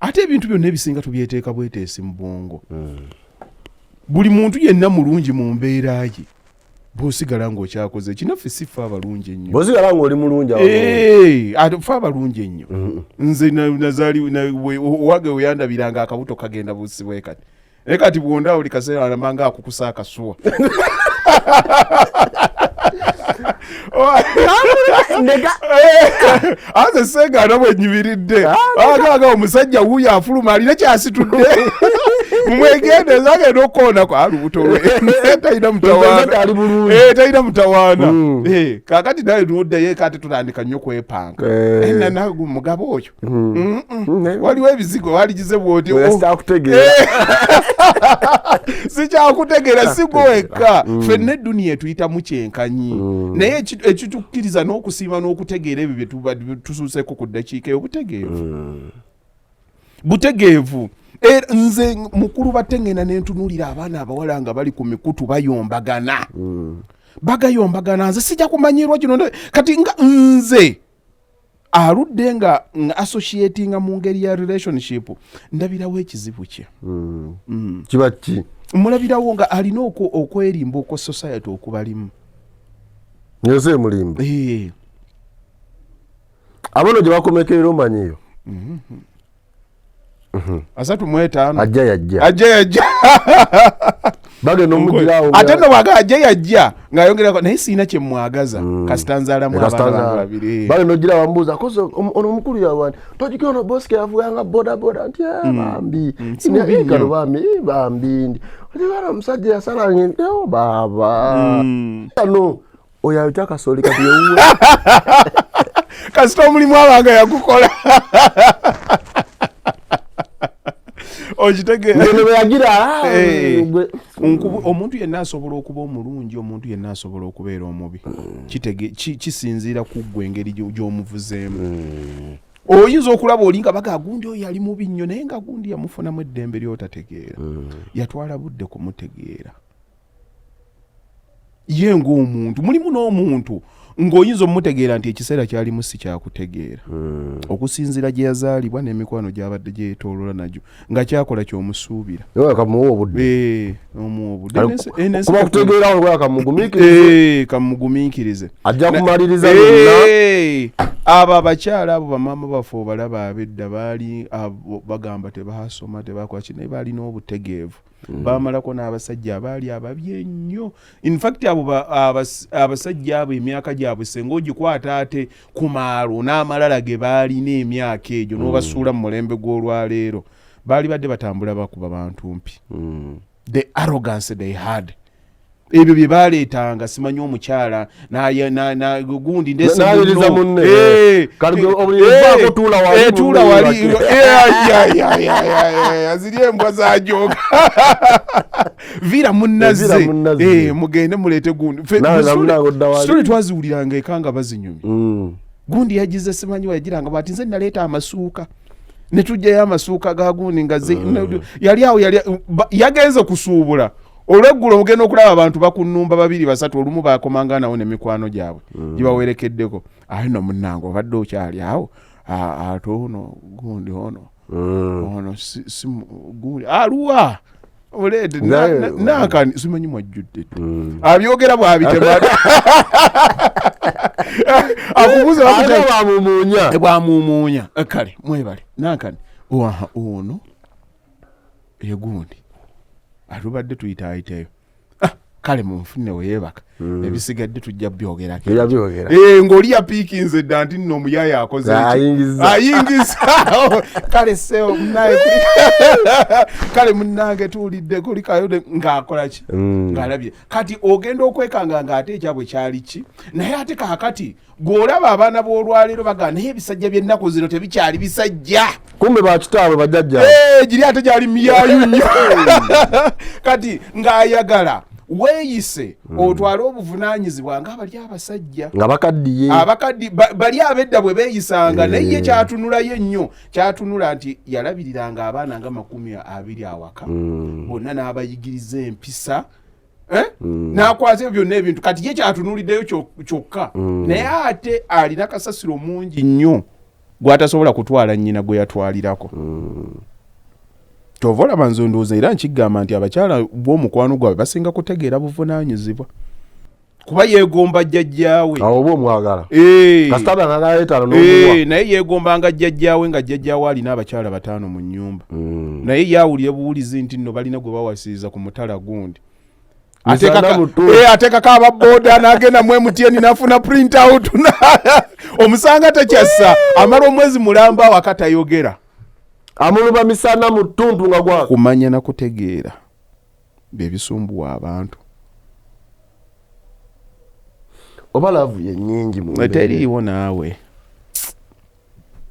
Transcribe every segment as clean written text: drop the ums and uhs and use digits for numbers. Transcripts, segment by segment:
Ate ebintu byonna ebisinga tubyeteeka bweteesi mu bwongo. Buli muntu yenna mulungi mu mbeera ye, bw'osigala ng'okyakoze kinaffe si ffe abalungi ennyo. Bw'osigala ng'oli mulungi. Ate ffe abalungi ennyo. Nze nazaali owange weyandabiranga akabuto kagenda busi bwe kati, naye kati bwonda buli kaseera alamba nga akukusa akasuwa. Anze segaana bwenyimiridde agaga omusajja wuuyo afuluma alina kyasitudde, mwegendeza agenda okukoonako alubuto lwe talina mutawaana, talina mutawaana. Kakati naye noddayo eka ate tutandika nnyo kwepanka mugabo oyo. Waliwo ebizigo waligize bwoti. Sikyakutegeera, si gwe wekka, ffenna edduniya etuyitamu kyenkanyi. Naye ekitukkiriza n'okusiima n'okutegeera ebyo bye tusuuseko ku ddakiika eyo, butegeevu, butegeevu. Era nze mukulu batte ngenda nentunuulira abaana abawala nga bali ku mikutu bayombagana, bagayombagana. Nze sijja kumanyirwa kino. Kati nga nze aludde nga associatinga mu ngeri ya relationship, ndabirawo ekizibu kye. Kiba ki? Mulabirawo nga alina okwerimba okwa society okubalimu. Nze mulimba abono gye bakomekerera omanyiyo. 35. Ajja yajja. Ajja yajja. Bagenda omugirawo. Ate nno bwaga ajja yajja ng'ayongerako, naye siina kyemwagaza, kasita nzaalamu abaana bange babiri. Bagenda ogira bambuuza kozi ono omukulu yawani tojukira ono bosike yavuganga boda boda nti bambi kano bambi bambi ndi otigana omusajja yasalanga o baaba ano oyo ayota akasoli kati yewuwe. Kasita omulimu abanga yagukola, okitegeera? Yagira. Omuntu yenna asobola okuba omulungi, omuntu yenna asobola okubeera omubi. Kisinziira ku ggwe engeri gy'omuvuzeemu. Oyinza okulaba oli nga baga gundi oyo yali mubi nnyo, naye nga gundi yamufunamu eddembe lyotategeera, yatwala budde kumutegeera ye ng'omuntu. Mulimu n'omuntu ng'oyinza omutegeera nti ekiseera kyalimu si kyakutegeera, okusinziira gye yazaalibwa n'emikwano gy'abadde gyeyetoolola nagyo, nga kyakola kyomusuubira. Kamuwa obudde. Omuwa obudde. Kuba kutegeera kamugumiikirize. Kamugumiikirize. Ajja kumaliriza byonna. Abo abakyala, abo bamaama baffe obalaba ab'edda, baali bagamba tebasoma, tebakola ki, naye baalina obutegeevu. Bamalako n'abasajja abaali ababi ennyo. Infact abo abasajja abo emyaka gyabwe senga ogikwata ate ku maalo n'amalala ge baalina emyaka egyo, n'obasuula mu mulembe gw'olwaleero, baali badde batambula bakuba bantu mpi. The arrogance they had, ebyo bye baleetanga, simanyi omukyala gundi. N'ayiriza munne. Kali obuliri buvaako, tuula wali, tuula munne wali. yebake. Ziri embwa zajoga, viira munnazze. Viira munnazze. Mugende muleete gundi. Nawe nga munange odda wali. Story twaziwuliranga eka nga bazinyumya. Gundi yagize simanyi wayagiranga bati nze naleeta amasuuka ne tujjayo amasuuka ga gundi nga yali awo, yali yagenze kusuubula olweggulo. Mugenda okulaba abantu bakunumba babiri basatu, olumu bakomanga nawo nemikwano gyabwe gibawerekeddeko. Aye no munnange obadde okyali awo, ate ono gundi ono ono si gundi aluwa oleete nankani simanyi mwajjudde dda. Abyogera bwabitema akubuuza. Ate bamumuunya. Bwamumuunya. Kale mwebale nankani owaha ono egundi atubadde tuyitaayitayo. Ah, kale munfunne weyeebaka, ebisigadde tujja byogerako. Tujja byogera. Ng'oli yapiikinze dda nti nno omuyaaya akoze ki? Ayingiza. Ayingiza. Kale seo munaye, kale munnange tuwulidde kulikayo ng'akola ki, ng'alabye. Kati ogenda okwekanga ng'ate ekyabwe kyali ki? Naye ate kaakati gw'olaba abaana b'olwaleero bagamba, naye ebisajja by'ennaku zino tebikyali bisajja. Kumbe bakitaabwe bajjajja. Giri ate gyali miyaayu nnyo. Kati ng'ayagala weeyise otwale obuvunaanyizibwa nga bali abasajja nga bakaddiye. Abakaddi bali ab'edda bwe beeyisanga. Naye ye kyatunulayo ennyo, kyatunula nti yalabiriranga abaana nga 20 awaka bonna n'abayigiriza empisa, eh? N'akwata ebyo byonna ebintu. Kati ye kyatunuliddeyo kyokka, naye ate alina kasasiro mungi nnyo. Gwatasobola kutwala nnyina gwe yatwalirako. Kyova olaba nze ndowooza era nkigamba nti abakyala b'omukwano gwabwe basinga kutegeera buvunaanyizibwa, kuba yeegomba jjajjaawe. Awo oba omwagala. Kasita aba ng'agala etaano n'omuwa. Naye yeegombanga jjajjaawe, nga jjajjaawe alina abakyala 5 mu nnyumba. Naye yaawulira buwulizi nti nno balina gwe bawasiriza ku mutala gundi. Misana mutu. Ateekako ababooda n'agenda mu MTN n'afuna print out. Omusanga takyassa, amala omwezi mulamba awaka tayogera. Amuluba misana mu ttuntu nga gwaka. Kumanya na kutegeera bye bisumbuwa abantu. Oba love ye nnyingi mu mbeera. Teriiwo naawe.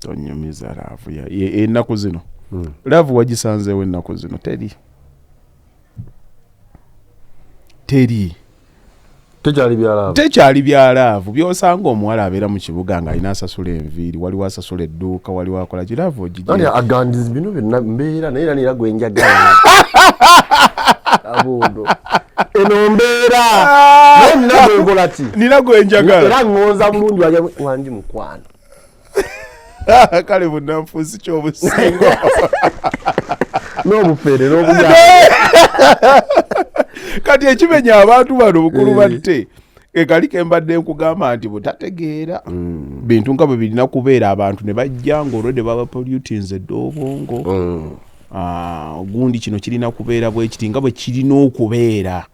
Tonyumiza love ennaku zino. Love wagisanzeewo ennaku zino teri. Teri. Tekyali bya love. Tekyali bya love. By'osanga omuwala abeera mu kibuga ng'alina asasula enviiri, waliwo asasula edduuka, waliwo akola ki, love ogigye. Ani agandiza bino byonna mbeera naye era nera gwe njagala. Abondo. Eno mbeera. Naye nina gwe nkola ki? Nina gwe njagala. Era ŋŋonza bulungi wangi mukwano. Kale bunnanfuusi ky'obusingo. N'obufere n'obuganda. Kati ekimenya abantu bano bukulu batte. Ekali ke mbadde nkugamba nti butategeera. Bintu nga bwe birina kubeera, abantu ne bajja ng'olwedde baba pollutinze edda obwongo. Gundi kino kirina kubeera bwe kiti nga bwe kirina okubeera.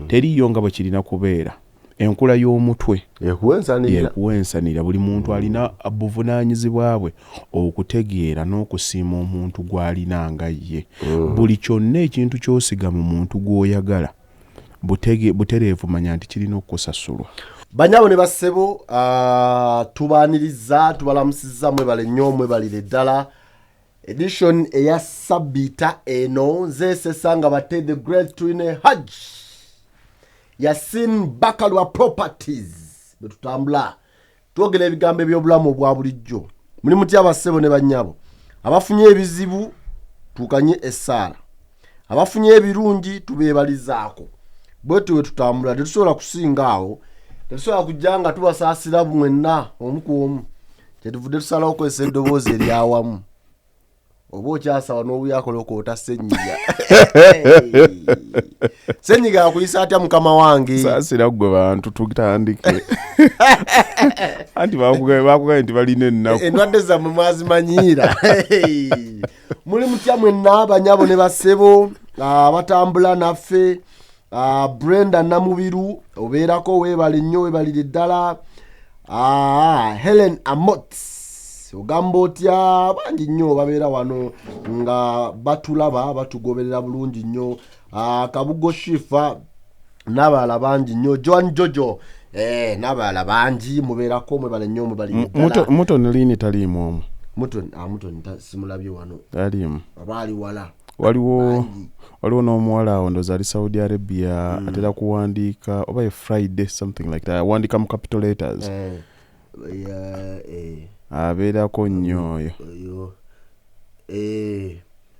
Teriiyo nga bwe kirina kubeera. Enkula y'omutwe Ekuwensanira. Ekuwensanira. Buli muntu alina buvunaanyizibwa bwe okutegeera n'okusiima omuntu gw'alina nga ye. Buli kyonna ekintu ky'osiga mu muntu gw'oyagala, butereevu manya nti kirina okusasulwa. Banyabo ne bassebo, tubaaniriza, tubalamusizza, mwebale nnyo, mwebalire ddala. Edition eya Sabita eno, nze Sesanga Bate, the Great Twine Hajj. Yasin Bakalwa Properties. Bwe tutambula, twogera ebigambo eby'obulamu obwa bulijjo. Muli mutya abassebo ne bannyabo? Abafunye ebizibu, tuukanye essaala. Abafunye ebirungi, tubeebalizaako. Bwe tutyo bwe tutambula, tetusobola kusinga awo. Tetusobola kujja nga tubasaasira mwenna omu ku omu. Kyetuvudde tusalawo okukozesa eddoboozi eryawamu. Oba okyasawa n'obuyakola okwota ssenyiga. Ssenyiga akuyisa atya mukama wange? Saasira ggwe bantu tutandike. Anti bakugambye nti balina ennaku. Endwadde zammwe mwazimanyiira. Muli mutya mwenna banyabo ne bassebo abatambula naffe. Brenda Namubiru obeerako, weebale nnyo, weebalire ddala. Helen Amot ogamba otya? Bangi nnyo babeera wano nga batulaba, batugoberera bulungi nnyo. Kabugo Shifa n'abalala bangi nnyo. Joan Jojo, n'abalala bangi mubeerako, mwebale nnyo, mwebalire ddala. Muton Lini taliimu omwo? Muton simulabye wano. Taliimu. Oba ali wala. Waliwo n'omuwala awo ndowooza ali Saudi Arabia, atera kuwandiika oba ye Friday something like that, awandiika mu capital letters. Abeerako nnyo oyo. Oyo.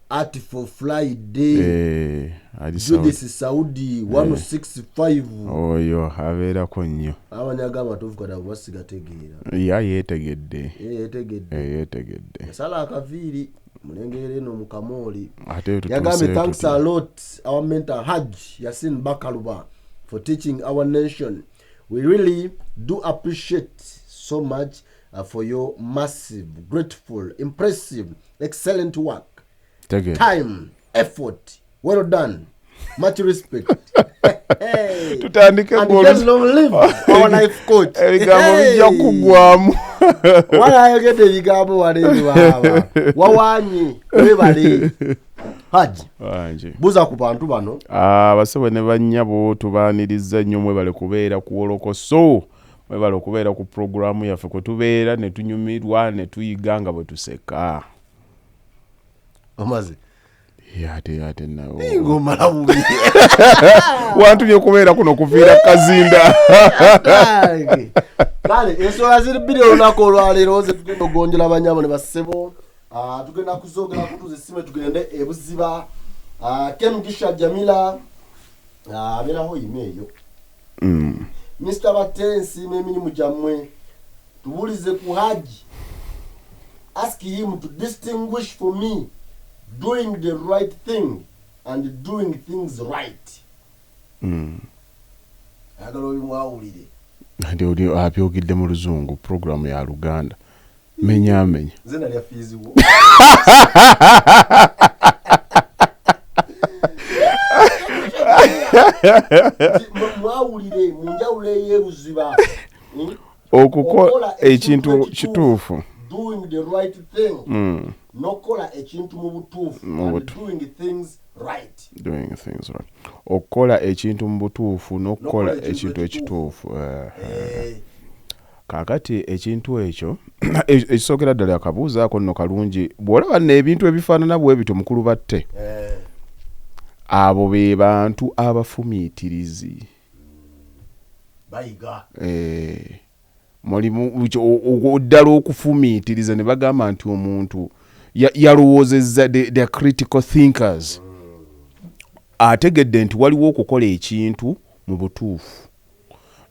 Art for Friday. Ali Saudi. Judith Saudi, 165. Oyo abeerako nnyo. Abanyaga amatovu kati abo basigategeera. Ya yeetegedde. Yeetegedde. Yeetegedde. Yasala akaviiri. Mulengere eno mu kamooli. Ate tutuuse Yagambye thanks tutya. a lot our mentor Hajj Yasin Bakaluba for teaching our nation. We really do appreciate so much for your massive, grateful, impressive, excellent work. Tegedde. Time, effort, well done. Much respect. Hey. Tutandike And goal. get long live our life coach. Ebigambo Hey. bijja kuggwamu. Wala ayogedde ebigambo wano ebiwaaba. Wawaanye, webale. Haji, Wangi. buuza ku bantu bano. Abasebo ne bannyabo tubaaniriza nnyo, mwebale kubeera ku Wolokoso. Mwebale okubeera ku pulogulaamu yaffe kwe tubeera ne tunyumirwa ne tuyiga nga bwe tuseka. Omaze? Ye, ate nawe. Ng'omala bubi. Wantumye kubeera kuno kuviira kazinda. Kale, ensonga ziri bbiri olunaku olwaleero ze tugenda okugonjola bannyabo ne bassebo. Tugenda kuzoogera kutuza essimu tugende e Buziba. Kemugisha Jamila, abeeraho yima eyo. Mister Bate, nsiima emirimu gyammwe. Tubuulize ku Haji. Ask him to distinguish for me doing the right thing and doing things right. Ayagala obimwawulire. Nti oli abyogedde mu Luzungu, programu ya Luganda, menyaamenya. Nze nalya fiizi wo. Nti mwawulire mu njawulo ey'ebuziba. Okukola ekintu kituufu. Doing the right thing. N'okukola ekintu mu butuufu. Mu And butuufu. doing things right. Doing things right, okukola ekintu mu butuufu n'okukola N'okukola ekintu ekintu ekituufu. Eh, Kaakati ekintu ekyo ekisookera ddala, akabuuzo ako nno kalungi. Bw'olaba nno ebintu ebifaanana bwe bityo, mukulu batte, abo be bantu abafumiitirizi. Bayiga. Eh, mulimu ddala okufumiitiriza ne bagamba nti omuntu yalowoozezza, the critical thinkers, ategedde nti waliwo okukola ekintu mu butuufu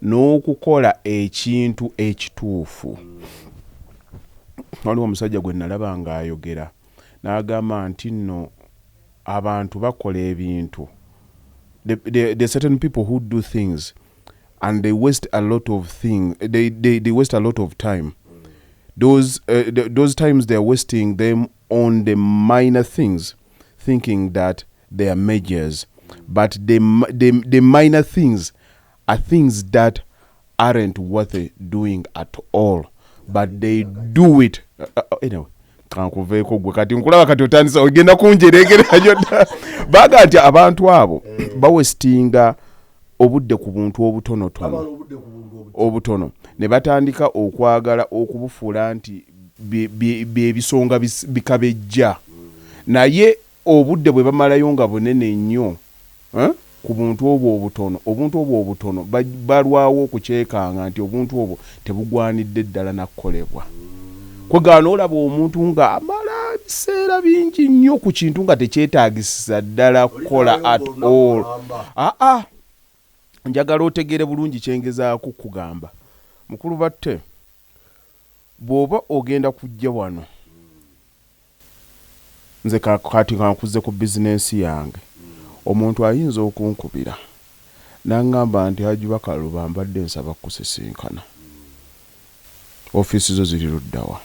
n'okukola ekintu ekituufu. Waliwo omusajja gwe nalaba ng'ayogera n'agamba nti nno abantu bakola ebintu, the certain people who do things and they waste a lot of thing, they waste a lot of time. Those times they're wasting them on the minor things, thinking that they are majors, but the minor things are things that aren't worth doing at all, but they do it. Anyway, kankuveeko gwe. Kati nkulaba kati otandisa ogenda kunjeregerera dda. Baga nti abantu abo bawastinga obudde ku buntu obutonotono. Bamala obudde ku buntu obutono. Obutono ne batandika okwagala okubufuula nti byebisonga bikabejja, naye obudde bwe bamalayo nga bunene nnyo, eh, ku buntu obwo obutono, obuntu obwo obutono balwawo okukyekanga nti obuntu obwo tebugwanidde ddala nakkolebwa. Kwegaana olaba omuntu nga amala ebiseera bingi nnyo ku kintu nga tekyetaagisiza ddala kukola at all. Aa, njagala otegeere bulungi kyengezaako kugamba, mukulu batte. Bw'oba ogenda kujja wano, nze kati kankuze ku bizinensi yange, omuntu ayinza okunkubira n'aŋŋamba nti, "Haji Bakaluba, mbadde nsaba kusisinkana, ofiisi zo ziri luddawa?"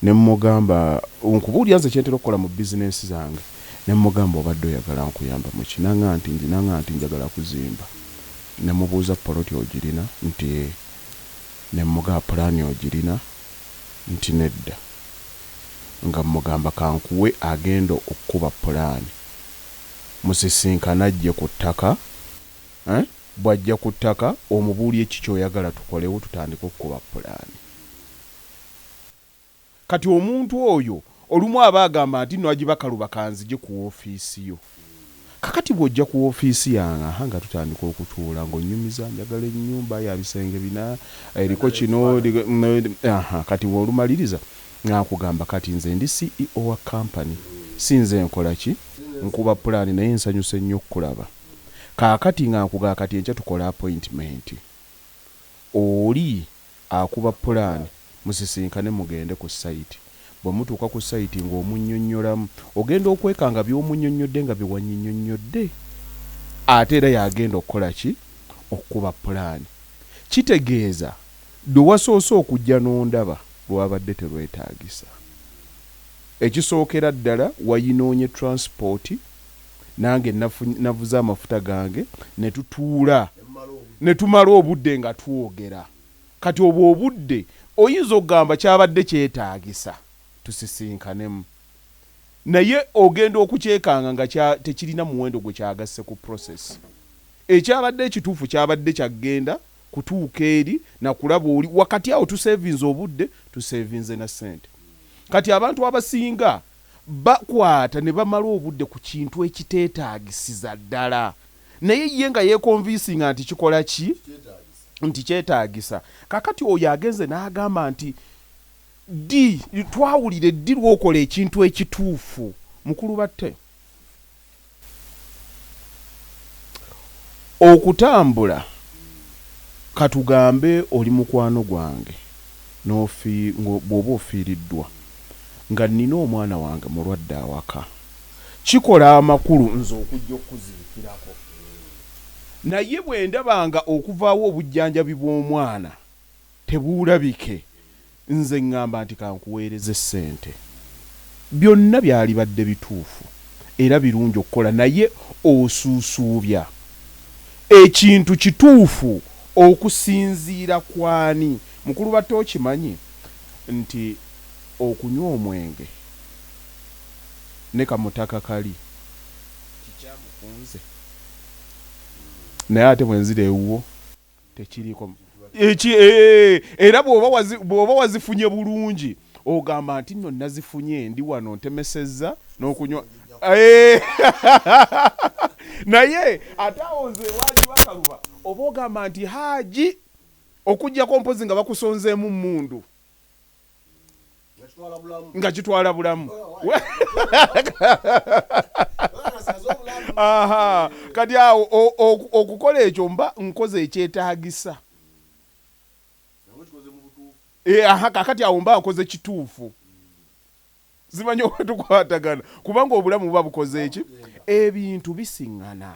Ne mugamba, nkubuulira nze kyentera okukola mu bizinensi zange, ne mugamba, "Obadde oyagala nkuyamba muki?" Naŋŋa nti, "Njagala kuzimba." Ne mubuuza, "Poloti ogirina?" Nti, "Ee." Ne mugamba, "Pulaani ogirina?" Nti, "Nedda." Nga mugamba, "Kankuwe agenda okukuba pulaani, musisinkana ajje ku ttaka, eh? Bw'ajja ku ttaka omubuulye ki kyoyagala tukolewo, tutandike okukuba pulaani." Kati omuntu oyo olumu aba agamba nti, "Nno Haji Bakaluba, kanzije ku woofiisi yo." Kakati bw'ojja ku woofiisi yange, aha, nga tutandika okutuula ng'onnyumiza, "Njagala ennyumba ya bisenge bina, eriko kino, aha." Kati bw'olumaliriza nga nkugamba, "Kati nze ndi CEO wa company, si nze nkola ki, nkuba pulaani, naye nsanyuse nnyo okukulaba." Kaakati nga nkugamba, "Kati enkya tukola appointment, oli akuba pulaani musisinkane, mugende ku site." Bwe mutuuka ku site ng'omunnyonnyolamu, ogenda okwekanga by'omunnyonnyodde nga bye wannyinnyonnyodde, ate era yagenda okukola ki, okukuba pulaani. Kitegeeza lwe wasoose okujja n'ondaba lwabadde terwetaagisa. Ekisookera ddala, wayinoonye transport, nange navuze amafuta gange ne tutuula ne tumala obudde nga twogera. Kati obwo obudde oyinza okugamba kyabadde kyetaagisa tusisinkanemu, naye ogenda okukyekanga nga tekirina muwendo gwe kyagasse ku process. Ekyabadde ekituufu kyabadde kyagenda kutuuka eri nakulaba oli. Wakati awo tusevinze obudde, tusevinze na ssente. Kati abantu abasinga bakwata ne bamala obudde ku kintu ekiteetaagisiza ddala, naye ye nga yeeconvincinga nti kikola ki, nti kyetaagisa. Kakati oyo agenze n'agamba nti, "Ddi twawulire ddi lwokola ekintu ekituufu?" Mukulu batte, okutambula, katugambe oli mukwano gwange, bw'oba ofiiriddwa Nga nnina omwana wange mulwadde awaka, kikola amakulu nze okujja okukuziikirako. Naye bwe ndaba nga okuvaawo obujjanjabi bw'omwana tebuulabike, nze ŋŋamba nti kankuweereze ssente. Byonna byalibadde bituufu era birungi okukola naye osuusuubya. Ekintu kituufu okusinziira ku ani? Mukulu Batte okimanyi nti okunywa omwenge ne kamutaka kali kikyamu ku nze? Naye ate bwe nzira ewuwo tekiriiko. Eki, eh, era bw'oba wazi, bw'oba wazifunye bulungi ogamba nti nno nazifunye ndi wano ntemesezza n'okunywa eh. Naye ate awo nze ewa Bakaluba oba ogamba nti Haji okuggyako mpozi nga bakusonzeemu mmundu nga kitwala bulamu. Aha, kati awo okukola ekyo mba nkoze ekyetaagisa. Eh, aha, kakati awo mba nkoze kituufu. Simanyi oba tukwatagana, kubanga obulamu buba bukoze eki? Ebintu bisiŋŋana.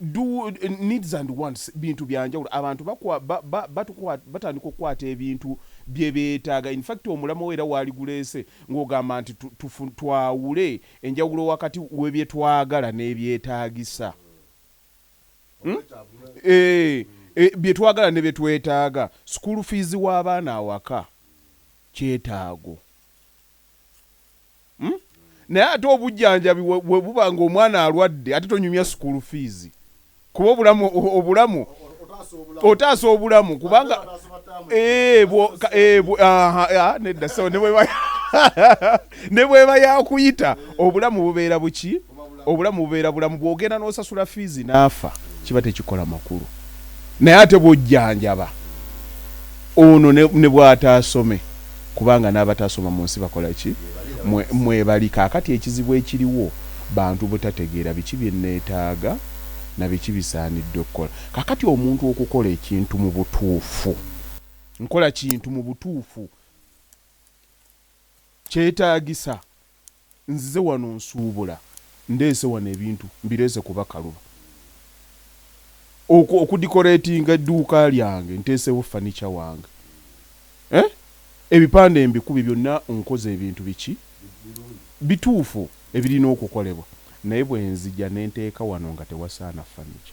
Do needs and wants bintu byanjawulo. Abantu bakwa, ba, ba, batukwa, batandika okukwata ebintu bye beetaaga. In fact omulamwa era waaliguleese ng'ogamba nti tu, tufu, twawule enjawulo wakati w'ebye twagala n'ebyetaagisa. Hmm? Eh, eh, bye twagala ne bye twetaaga. School fees w'abaana awaka kyetaago. Hmm? Naye ate obujjanjabi bwe buba nga omwana alwadde ate tonyumya school fees kuba obulamu obulamu otaasa obulamu kubanga eh, eh, ah, nedda so ne bweba yakuyita obulamu bubeera buki obulamu bubeera bulamu bwogenda n'osasula fiizi n'afa kiba tekikola makulu naye ate bwojjanjaba ono ne bw'ataasome kubanga n'abataasoma mu nsi bakola ki? Mwebali. Kaakati ekizibu ekiriwo bantu butategeera biki bye nneetaaga na biki bisaanidde okukola. Kaakati omuntu okukola ekintu mu butuufu. Nkola kintu mu butuufu kyetaagisa Nzize wano nsuubula, ndeese wano ebintu, mbireese kubakaluba. Oku, okudikoreetinga edduuka lyange, nteesewo fanica wange. Eh? Ebipande mbikubye byonna, nkoze ebintu biki? Bituufu ebirina okukolebwa. Naye bwe nzija ne nteeka wano nga tewasaana fanica.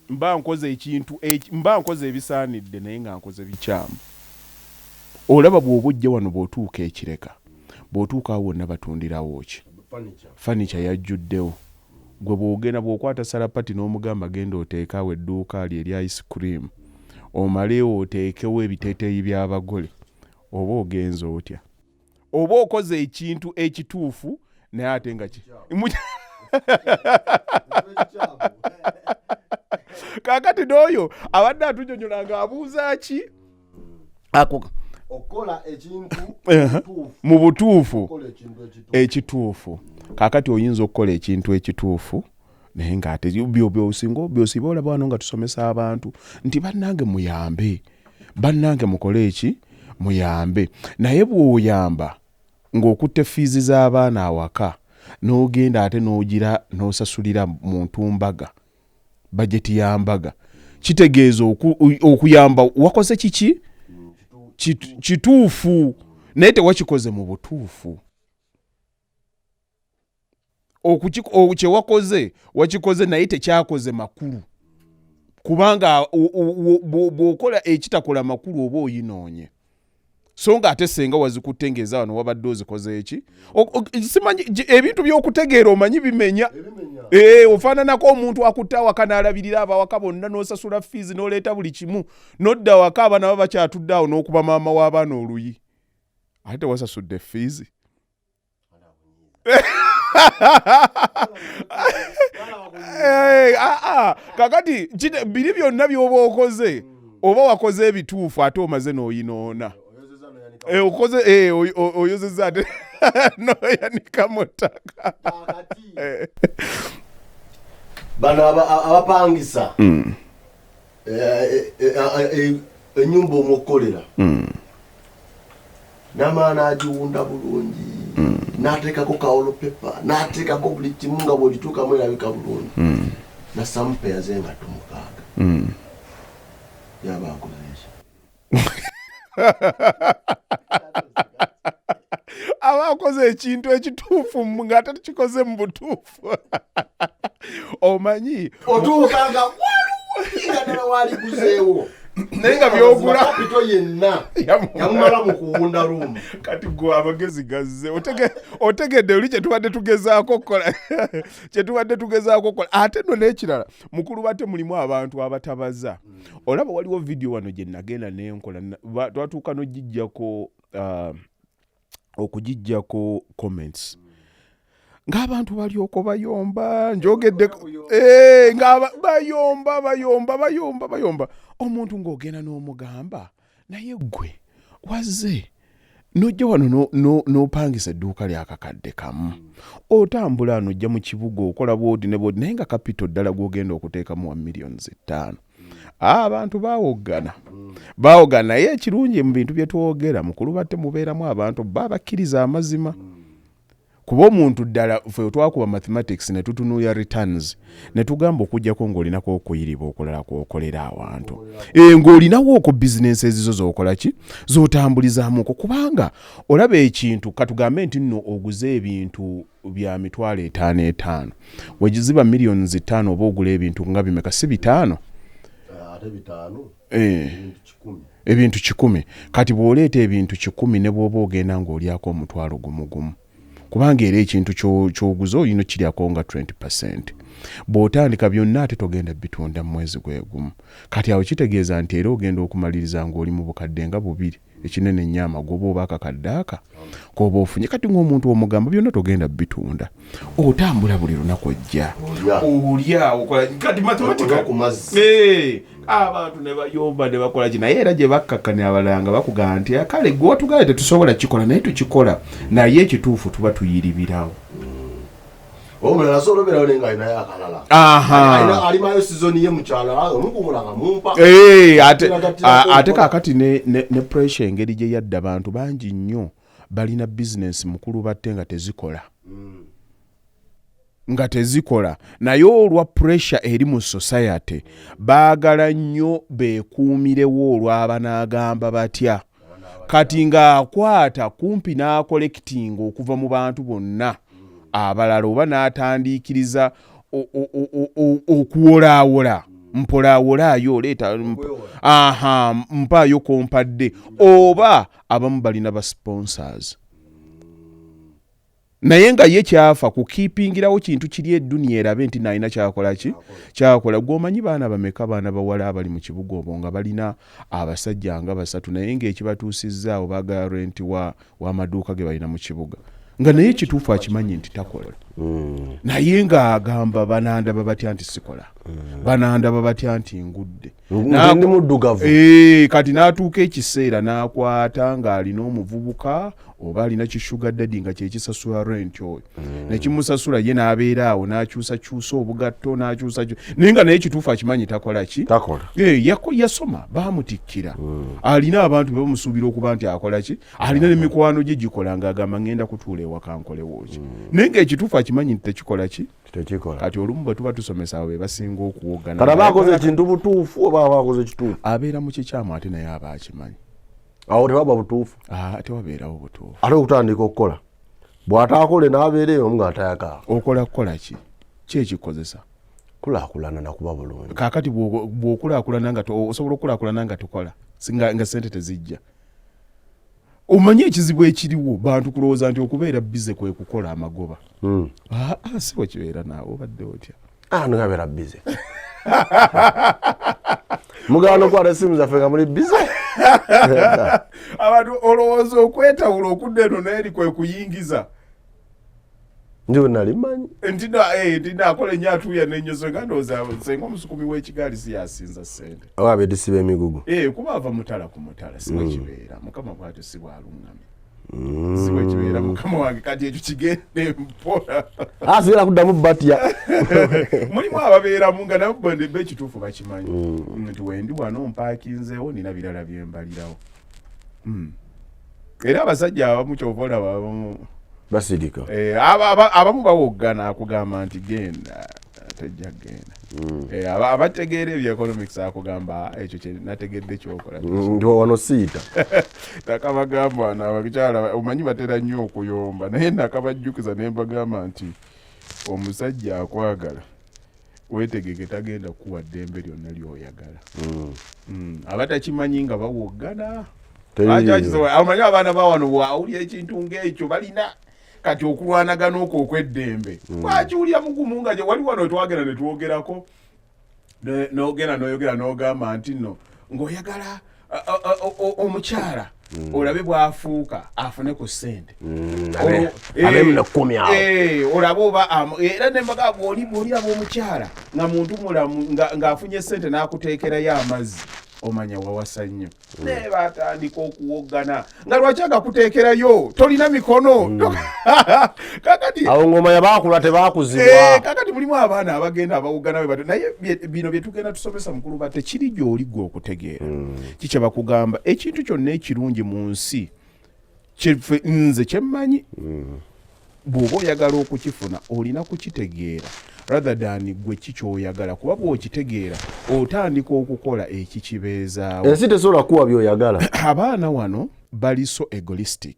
Mba nkoze ekintu, mba nkoze ebisaanidde naye nga nkoze bikyamu. Olaba bw'oba ojja wano bw'otuuka e Kireka, bw'otuuka awo wonna batundirawo ki? Fanica yajjuddewo. Ggwe bw'ogenda, bw'okwata salapati n'omugamba genda oteeke awo edduuka lyo erya ice cream, omale oteekewo ebiteeteeyi by'abagole, oba ogenze otya? Oba okoze ekintu ekituufu naye ate nga ki kakati n'oyo abadde atunyonyola nga abuuza ki ako okola ekintu mu butuufu ekituufu. Kakati oyinza okukola ekintu ekituufu naye ng'ate byosinga byosiba olaba wano nga tusomesa abantu nti bannange muyambe, bannange mukole eki, muyambe. Naye bw'oyamba ng'okutte fiizi z'abaana awaka n'ogenda ate n'ogira n'osasulira muntu mbaga, bajeti ya mbaga, kitegeeza okuyamba wakoze kiki? Kituufu naye tewakikoze mu butuufu. Kye wakoze wakikoze naye tekyakoze makulu, kubanga bw'okola ekitakola makulu oba oyinoonye. So nga ate senga wazikutte ng'eza wano wabadde ozikoze eki? Simanyi ebintu by'okutegeera omanyi bimenya. Ofaananako omuntu akutte awaka n'alabirira abawaka bonna n'osasula fiizi n'oleeta buli kimu n'odda waka abaana baba bakyatudde awo n'okuba maama w'abaana oluyi ate tewasasudde fiizi. Kakati biri byonna by'oba okoze oba wakoze ebituufu ate omaze n'oyinoona. Okoze, oyozezza ate n'oyanika mu ttaka. Bano abapangisa ennyumba omwokukolera. Namala n'agiwunda bulungi, n'ateekako ka wallpaper, n'ateekako buli kimu nga bw'ogituukamu erabika bulungi, nassamu peya z'engatto 6. Yaba akoze eki? Aba akoze ekintu ekituufu nga ate tukikoze mu butuufu. Omanyi otuuka nga waliwo nga ddala waliguzeewo, naye nga byogula kapito yenna yamumala mu kuwunda room. Kati gwe amagezi gazze, otegedde oli kyetubadde tugezaako okukola, kyetubadde tugezaako okukola. Ate nno n'ekirala, mukulu, bate mulimu abantu abatabaza. Olaba waliwo vidiyo wano gye nagenda nenkola, twatuuka n'ogijjako, okugijjako comments ng'abantu balyoko bayomba, njogedde nga bayomba bayomba bayomba bayomba. Omuntu ng'ogenda n'omugamba, naye ggwe wazze n'ojja wano n'opangisa edduuka lyakakadde kamu, otambula n'ojja mu kibuga okola bwodi ne bwodi, naye nga capital ddala gw'ogenda okuteekamu wa 5 millions. Abantu bawoggana bawoggana, naye ekirungi mu bintu bye twogera, mukulu, batte mubeeramu abantu ba bakkiriza amazima, kuba omuntu ddala ffe twakuba mathematics ne tutunuulira returns ne tugamba okugjako ng'olinako okuyiriba okulala kwokolera awantu, ng'olinawo okwo bizinensi ezizo z'okola ki, z'otambulizaamuko, kubanga olaba ekintu, katugambe nti nno oguze ebintu bya 5,000 etaano, wegiziba 5 millions oba ogula ebintu nga bimeka? Si 500? Ate 500. Ebintu 100. Ebintu 100. Kati bw'oleeta ebintu 100, ne bw'oba ogenda ng'olyako omutwalo gumu gumu, kubanga era ekintu ky'oguze olina okiryako nga 20%, bw'otandika byonna ate togenda bitunda mu mwezi gwe gumu. Kati awo kitegeeza nti era ogenda okumaliriza ng'oli mu bukadde nga 2, ekinene ennyo amagoba oba akakadde aka koba ofunye. Kati ng'omuntu omugamba byonna togenda bitunda, otambula buli lunaku ojja Olya. Olya, okola kati mathematical. Onywa ku mazzi. Abantu ne bayomba ne bakola ki, naye era gye bakkakkanira abalala nga bakugamba nti, "Ah, kale gwe watugambye tetusobola kikola, naye tukikola, naye ekituufu tuba tuyiribirawo." Omulala asobola obeerawo naye nga alinayo akalala. Alimayo sizoni ye mukyalo, omukungula nga mumpa. Ate Gatirako ate mpola. kaakati ne pressure engeri gye yadda, abantu bangi nnyo balina bizinesi, mukulu, batte nga tezikola, nga tezikola, naye olwa pressure eri mu society baagala nnyo beekuumirewo olw'abanaagamba batya. Kati ng'akwata kumpi n'acollectinga okuva mu bantu bonna abalala, oba n'atandiikiriza okuwolaawola mpolaawolaayo, oleeta aha, mpaayo kompadde, oba abamu balina ba sponsors, naye nga ye kyafa kukeepingirawo kintu kiri eduniya erabe nti nalina kyakola ki, kyakola. Gweomanyi baana bameka, baana bawala abali mu kibuga obwo nga balina abasajja nga basatu, naye ng'ekibatuusizaawo baagala renti w'amaduuka ge balina mu kibuga, nga naye ekituufu akimanyi nti takola, naye ng'agamba banandaba batya nti sikola, banandaba batya nti ngudde. Nti ndi muddugavu. Kati n'atuuka ekiseera n'akwata ng'alina omuvubuka oba alina ki sugar daddy nga kyekisasula rent oyo, nekimusasula ye, n'abeera awo n'akyusakyusa obugatto n'akyusa, naye nga naye ekituufu akimanyi takola ki? Takola. Yasoma, baamutikkira, alina abantu be bamusuubira okuba nti akola ki, alina n'emikwano gye gikola, ng'agamba ngenda kutuula ewaka nkolewo ki, naye ng'ekituufu akimanyi nti tekikola ki? Tekikola. Kati olumu bwe tuba tusomesa, abo be basinga okuwogana. Kati aba akoze ekintu butuufu oba aba akoze kituufu? Abeera mu kikyamu, ate naye aba akimanyi. Awo tewaba butuufu. Ah, tewabeerawo butuufu. Ate okutandika okukola, bw'ataakole n'abeera eyo ng'atayaka. Okola kukola ki? Ki ekikozesa? Kulaakulana nakuba bulungi. Kaakati bw'okulaakulana nga osobola okukulaakulana nga tukola nga sente tezijja. Omanyi ekizibu ekiriwo, bantu kulowooza nti okubeera busy kwe kukola amagoba. Ah, ah, si bwe kibeera. Naawe obadde otya? Ah, ngabeera busy, mugaana okwata esimu zaffe nga muli busy. Abantu olowooza okwetawula okudda eno n'eri kwe kuyingiza. Ndi bwe nali mmanyi. Nti nti naakola ennyo, atuuya n'ennyoso, nga ndowooza senga omusukumi w'ekigaali si yasinza ssente. Oba abeetisi b'emigugu. Kuba ava mutala ku mutala, si bwe kibeera. Mukama bw'atyo si bw'aluŋŋamya, si bwe kibeera, mukama wange. Kati ekyo kigende mpola. Asigala kuddamu batya. Mulimu ababeeramu nga nabo be ekituufu bakimanyi nti wendi wano mpaakinzeewo, nina birala byembalirawo. Era abasajja abamu kyova olaba abamu basirika. Eh, abamu bawoggana, akugamba nti genda, tejja kugenda. Eh, abategeera ebyo economics akugamba, "Ah, ekyo kye nategedde kyokola." Nti wano siita. Nakabagamba wano abakyala, omanyi batera nnyo okuyomba, naye nakabajjukiza ne mbagamba nti omusajja akwagala weetegeke, tagenda kukuwa ddembe lyonna lyoyagala. Abatakimanyi nga bawoggana. Teriiyo. Omanyi abaana bawano bwawulira ekintu ng'ekyo balina kati okulwanagana okwo okw'eddembe, wakiwulira mugumu nga gye wali wano twagenda ne twogerako n'ogenda n'oyogera n'ogamba nti nno ng'oyagala omukyala olabe bw'afuuka afune ku ssente. Abe mu 10 awo. Olabe oba era nembaga bw'oli bw'oliraba omukyala nga muntu mulamu ng'afunye ssente n'akuteekerayo amazzi, omanya wawasa nnyo. Naye batandika okuwoggana nga lwaki agakuteekerayo, tolina mikono kakati. Awo ngoma yabakula tebakuzibwa. Kakati mulimu abaana abagenda abawugana bwe batyo, naye bino bye tugenda tusomesa mukulu batte kiri gy'oli gwe okutegeera kikye bakugamba. Ekintu kyonna ekirungi mu nsi nze kyemmanyi, bw'oba oyagala okukifuna olina kukitegeera rather than gwe kikyoyagala, kuba bw'okitegeera otandika okukola ekikibeezaawo. Ensi tesobola kuwa byoyagala. Abaana wano bali so egoistic,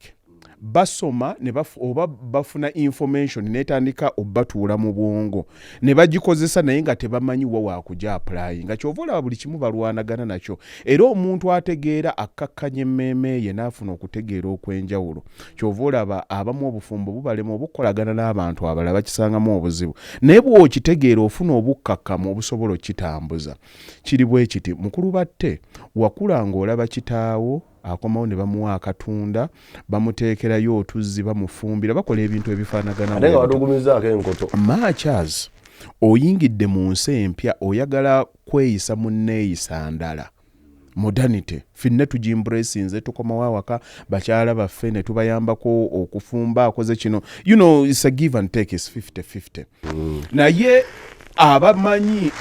basoma ne oba bafuna information netandika obatuula mu bwongo ne bagikozesa, naye nga tebamanyi wa wakuja apply, nga kyova olaba buli kimu balwanagana nakyo. Era omuntu ategeera akkakkanya emmeeme ye n'afuna okutegeera okw'enjawulo. Kyova olaba abamu obufumbo bubalema, obukolagana n'abantu abalala bakisangamu obuzibu, naye bw'okitegeera ofuna obukkakkamu obusobola okkitambuza. Kiri bwe kiti, mukulu batte, wakula ng'olaba kitaawo akomawo ne bamuwa akatunda, bamuteekerayo otuzzi, bamufumbira, bakola ebintu ebifaanagana ate nga bwe bityo. Badugumizaako enkoto. Much as oyingidde mu nsi empya, oyagala kweyisa mu nneeyisa ndala, modernity ffenna tugiembracinze, tukomawo awaka bakyala baffe ne tubayambako okufumba, akoze kino, it's a give and take, is 50-50. Naye abamanyi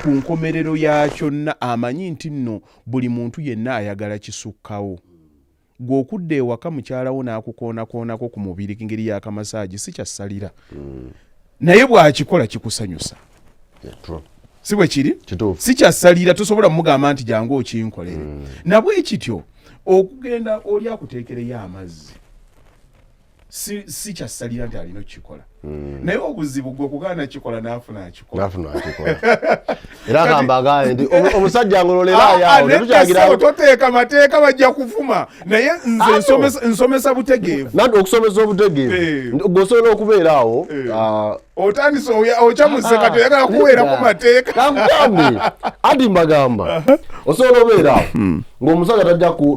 ku nkomerero ya kyonna amanyi nti nno buli muntu yenna ayagala kisukkawo. Gwe okudda ewaka mukyalawo n'akukoonakoonako ku mubiri engeri y'akamasaagi si kyassalira, naye bw'akikola kikusanyusa. Yeah, true. Si bwe kiri? Kituufu. Si kyassalira, tosobola mugamba nti jangu okinkolere. Nabwe kityo okugenda oli akuteekereyo amazzi si kyassalira nti alina okukikola, naye obuzibu gwe kugaana kikola n'afuna akikola. Nafuna akikola era agamba agaye nti omusajja ngololera ayawo. Nedda. Netukyagira. Ssebo, toteeka mateeka, bajja kuvuma, naye nze nsomesa butegeevu. Nanti okusomesa obutegeevu. Gwe osobola okubeera awo Otandise okyamuse kati oyagala kuweerako mateeka. Kakugambe, ati mbagamba osobola obeera awo ng'omusajja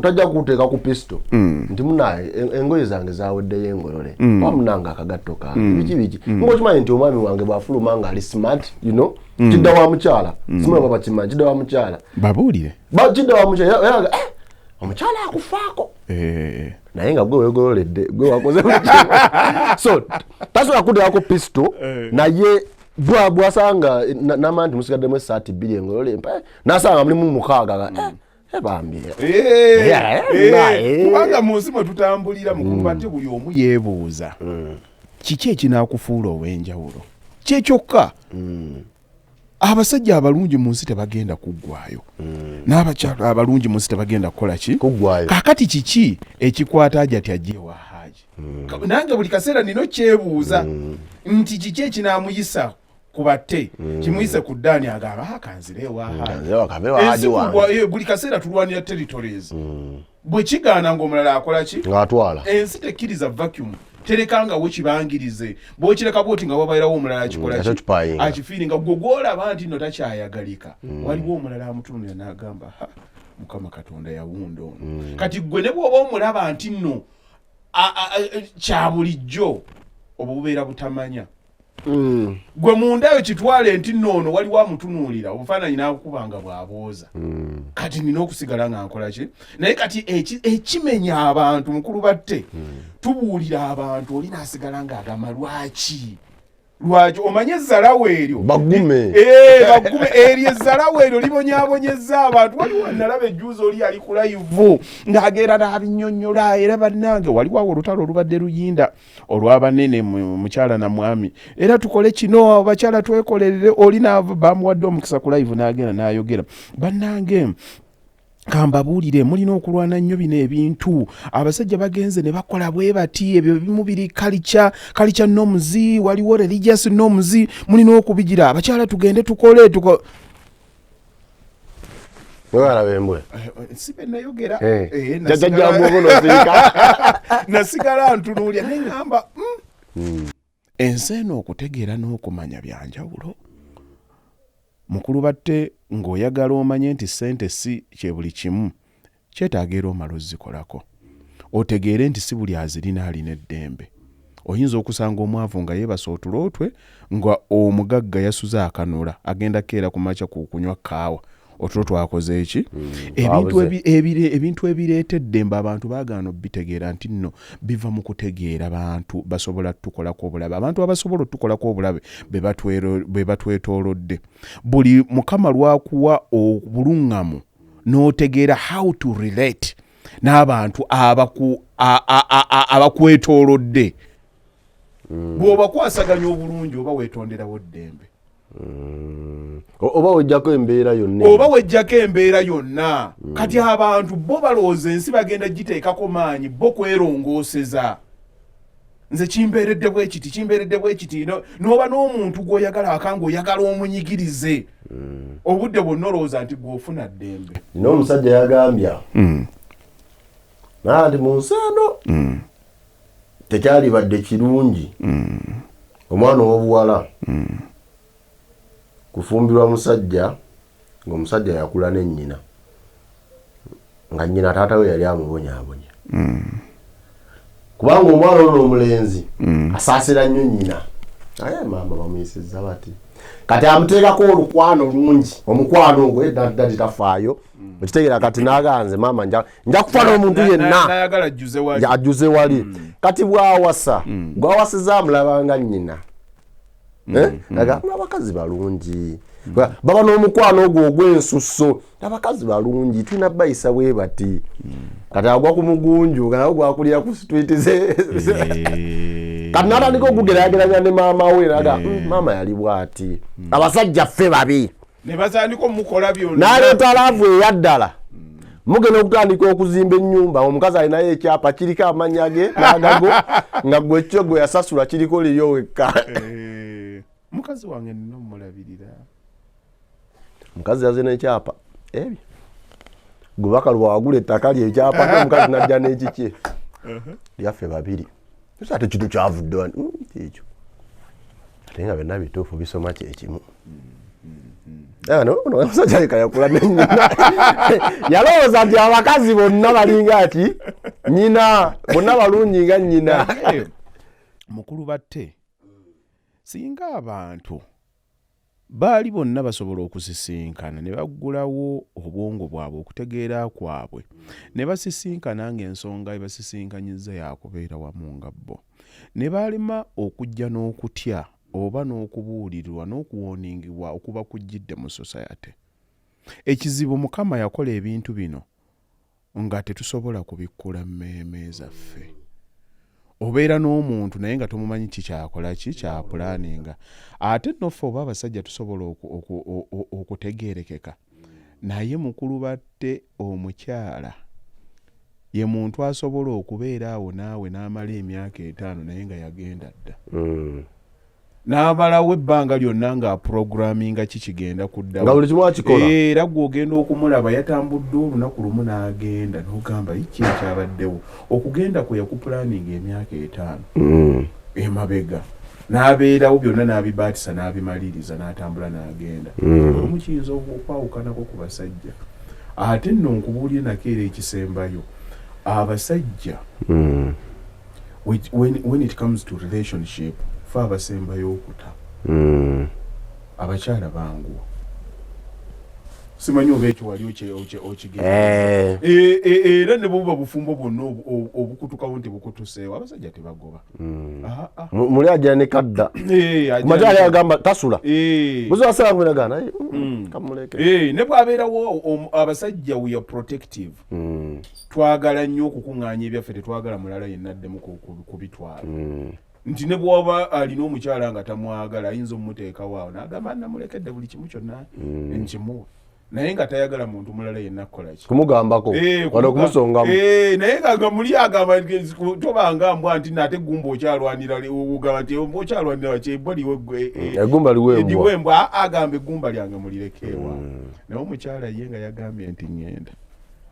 tajja kukuteeka ku pisto nti munaye engoye zange zaweddeyo engolole, oba munange akagatto kange biki biki, ng'okimanyi nti omwami wange bw'afuluma ng'ali smart, kidda wa mukyala. Simanyi oba bakimanyi, kidda wa mukyala. Babuulire. Kidda wa mukyala. Era eh, omukyala akufaako, naye nga gwe wegololedde, gwe wakoze buli kimu. So tasobola kuteekako pisto, naye bwasanga namanya nti musigaddemu esaati 2 engolole mpa, nasanga mulimu 6 nga bambi. Kubanga mu nsi mwe tutambulira mukulu ate buli omu yeebuuza kiki ekinaakufuula ow'enjawulo kyekyokka. Abasajja abalungi mu nsi tebagenda kuggwayo, n'abakyala abalungi mu nsi tebagenda kukola ki? Kuggwayo. Kaakati kiki ekikwata Hajati ajja ewa Haji? Nange buli kaseera nina okyebuuza nti kiki ekinaamuyisa ku batte, kimuyise ku ddaani agamba, "Ah, kanzire ewa Haji." Kanzire wakabe wa Haji Ensi wange. Buli kaseera tulwanira territories, bwe kigaana ng'omulala akola ki? Ng'atwala. Ensi tekkiriza vacuum, terekangawo kibangirize. Bwokireka bwoti nga wabeerawo omulala akikola Ate ki? okipayinga. Akifeelinga gwe gwolaba nti nno takyayagalika, waliwo omulala amutunulira n'agamba, "Ha, Mukama Katonda yawunda ono." Kati gwe ne bw'oba omulaba nti nno kya bulijjo, obwo bubeera butamanya. Gwe mundayo kitwale nti nno ono waliwo amutunuulira obufaananyi n'akuba nga bw'abooza, kati nina okusigala nga nkola ki? Naye kati ekimenya abantu mukulu batte, tubuulira abantu, oli n'asigala ng'agamba lwaki. Lwaki omanye ezzalawo eryo? Bagume. Eh, bagume. Eryo ezzalawo eryo libonyaabonyezza abantu. Waliwo nalaba ejjuuzi oli ali ku live ng'agenda n'abinnyonnyola. Era bannange, waliwo awo olutalo olubadde luyinda olw'abanene, mukyala na mwami, era tukole kino, abakyala twekolerere. Oli naava bamuwadde omukisa ku live n'agenda n'ayogera, bannange, kambabuulire, mulina okulwana nnyo bino ebintu. Abasajja bagenze ne bakola bwe bati, ebyo bimu biri culture norms, waliwo religious norms, mulina okubigira. Abakyala tugende tukole Wewalaba embwe. Si be nayogera. Jjajjambu oba onosirika. Nasigala ntunuulya ne ŋŋamba, ensi eno okutegeera n'okumanya byanjawulo. Mukulu batte, ng'oyagala omanye nti ssente si kye buli kimu, kyetaaga era omala ozikolako, otegeere nti si buli azirina alina eddembe. Oyinza okusanga omwavu nga yeebasa otulo twe, nga omugagga yasuze akanula, agenda keera ku makya ku kunywa kaawa, otulo twakoze eki. Ebintu Twabuze. Ebintu ebireeta eddembe abantu baagaana obitegeera nti nno biva mu kutegeera bantu basobola tukolako obulabe. Abantu abasobola otukolako obulabe be batwetoolodde. Buli Mukama lwakuwa obuluŋŋamu n'otegeera how to relate n'abantu abakwetoolodde, bw'obakwasaganya obulungi, oba weetonderawo ddembe. Oba wejjako embeera yonna. Oba wejjako embeera yonna. Kati abantu bo balowooza ensi bagenda giteekako maanyi bo kwerongooseza. Nze kimbeeredde bwe kiti, kimbeeredde bwe kiti. N'oba n'omuntu gw'oyagala aka ng'oyagala omunyigirize obudde bwonna, olowooza nti gw'ofuna ddembe. Nina omusajja yagambya naa nti mu nsi eno tekyalibadde kirungi omwana ow'obuwala kufumbirwa musajja ng'omusajja yakula ne nnyina, nga nnyina taata we yali amubonyaabonya, kubanga omwana ono omulenzi asaasira nnyo nnyina. Aye maama bamuyisizza bati, kati amuteekako olukwano lungi, omukwano ogwo daddy tafaayo, okitegeera? Kati naganze maama nja kufa n'omuntu yenna. Nayagala ajjuze wali. Ajjuze wali. Kati bwawasa, gwawasiza amulabanga nnyina. Eh? Agamba abakazi balungi, baba n'omukwano ogwo ogw'ensusso, abakazi balungi, tulina bayisa bwe bati. Kati agwa ku mugunju nga nawe gwakulira ku street ze. Kati natandika okugerageranya ne maama we, naga, maama yali bwati, abasajja ffe babi." Ne batandika omukola byonna. N'aleeta love eyaddala. Mugenda okutandika okuzimba ennyumba, omukazi alinayo ekyapa kiriko amannya ge n'agago, nga gwe kyo gwe yasasula kiriko liyo wekka. Eh, mukazi wange nina omulabirira. Omukazi yaze n'ekyapa ebyo, gwe bakalwa wagula ettaka lye, ekyapa ke, omukazi najja n'ekikye, lyaffe babiri. Ate ate kino kyavudde wani? Ekyo ate nga byonna bituufu, bisoma kyekimu. Ah, no, ono omusajja aleka yakula ne nnyina, yalowooza nti abakazi bonna balinga ati nnyina, bonna balungi nga nnyina. Naye mukulu batte, singa abantu baali bonna basobola okusisinkana ne baggulawo obwongo bwabwe, okutegeera kwabwe, ne basisinkana ng'ensonga ebasisinkanyiza yakubeera wamu nga bo, ne balema okujja n'okutya oba n'okubuulirirwa n'okuwooningibwa okuba kujjidde mu society. Ekizibu, Mukama yakola ebintu bino nga tetusobola kubikkula mmeeme zaffe. Obeera n'omuntu naye nga tomumanyi kikyakola, ki kyapulaninga. Ate noffe oba abasajja tusobola okutegeerekeka, naye mukulu batte, omukyala ye muntu asobola okubeera awo naawe n'amala emyaka 50 naye nga yagenda dda, n'amalawo ebbanga lyonna ng'aprogramminga ki kigenda kuddawo. Nga buli kimu akikola. Era gw'ogenda okumulaba yatambudde olunaku lumu n'agenda, n'ogamba iki ekyabaddewo. Okugenda kwe yakupulaninga emyaka 50 emabega, n'abeerawo byonna n'abibaatisa n'abimaliriza n'atambula n'agenda. Olumu kiyinza okwawukanako ku basajja. Ate nno nkubuulire nako era ekisembayo, abasajja, when it comes to relationship, fe abasembayo okuta. Abakyala banguwa. Simanyi oba ekyo wali okigenda. Era ne bwebuba bufumbo bwonna obukutukawo nti bukutuseewo, abasajja tebagoba. Ah, ah. Muli ajja ne kadda. Ajja Kumakya ne- ali agamba tasula. Buzi wasala ngwena kamuleke. Ne bwabeerawo abasajja, we are protective. Twagala nnyo okukuŋŋaanya ebyaffe, tetwagala mulala yenna addemu kubitwala. Nti ne bw'oba alina omukyala nga tamwagala, ayinza omumuteekawo awo n'agamba, "Namulekedde buli kimu kyonna nkimuwa," naye nga tayagala muntu mulala yenna kukola ki? Kumugambako. Wano okumusongamu. Naye nga muli agamba nti, tobanga mbwa nti nate eggumba okyalwanira, ogamba nti embwa okyalwanira ki, embwa liwe Eggumba liwe embwa. Liwe embwa. Agamba, "Eggumba lyange mulirekeewa." Naye omukyala ye nga yagambye nti ŋŋenda,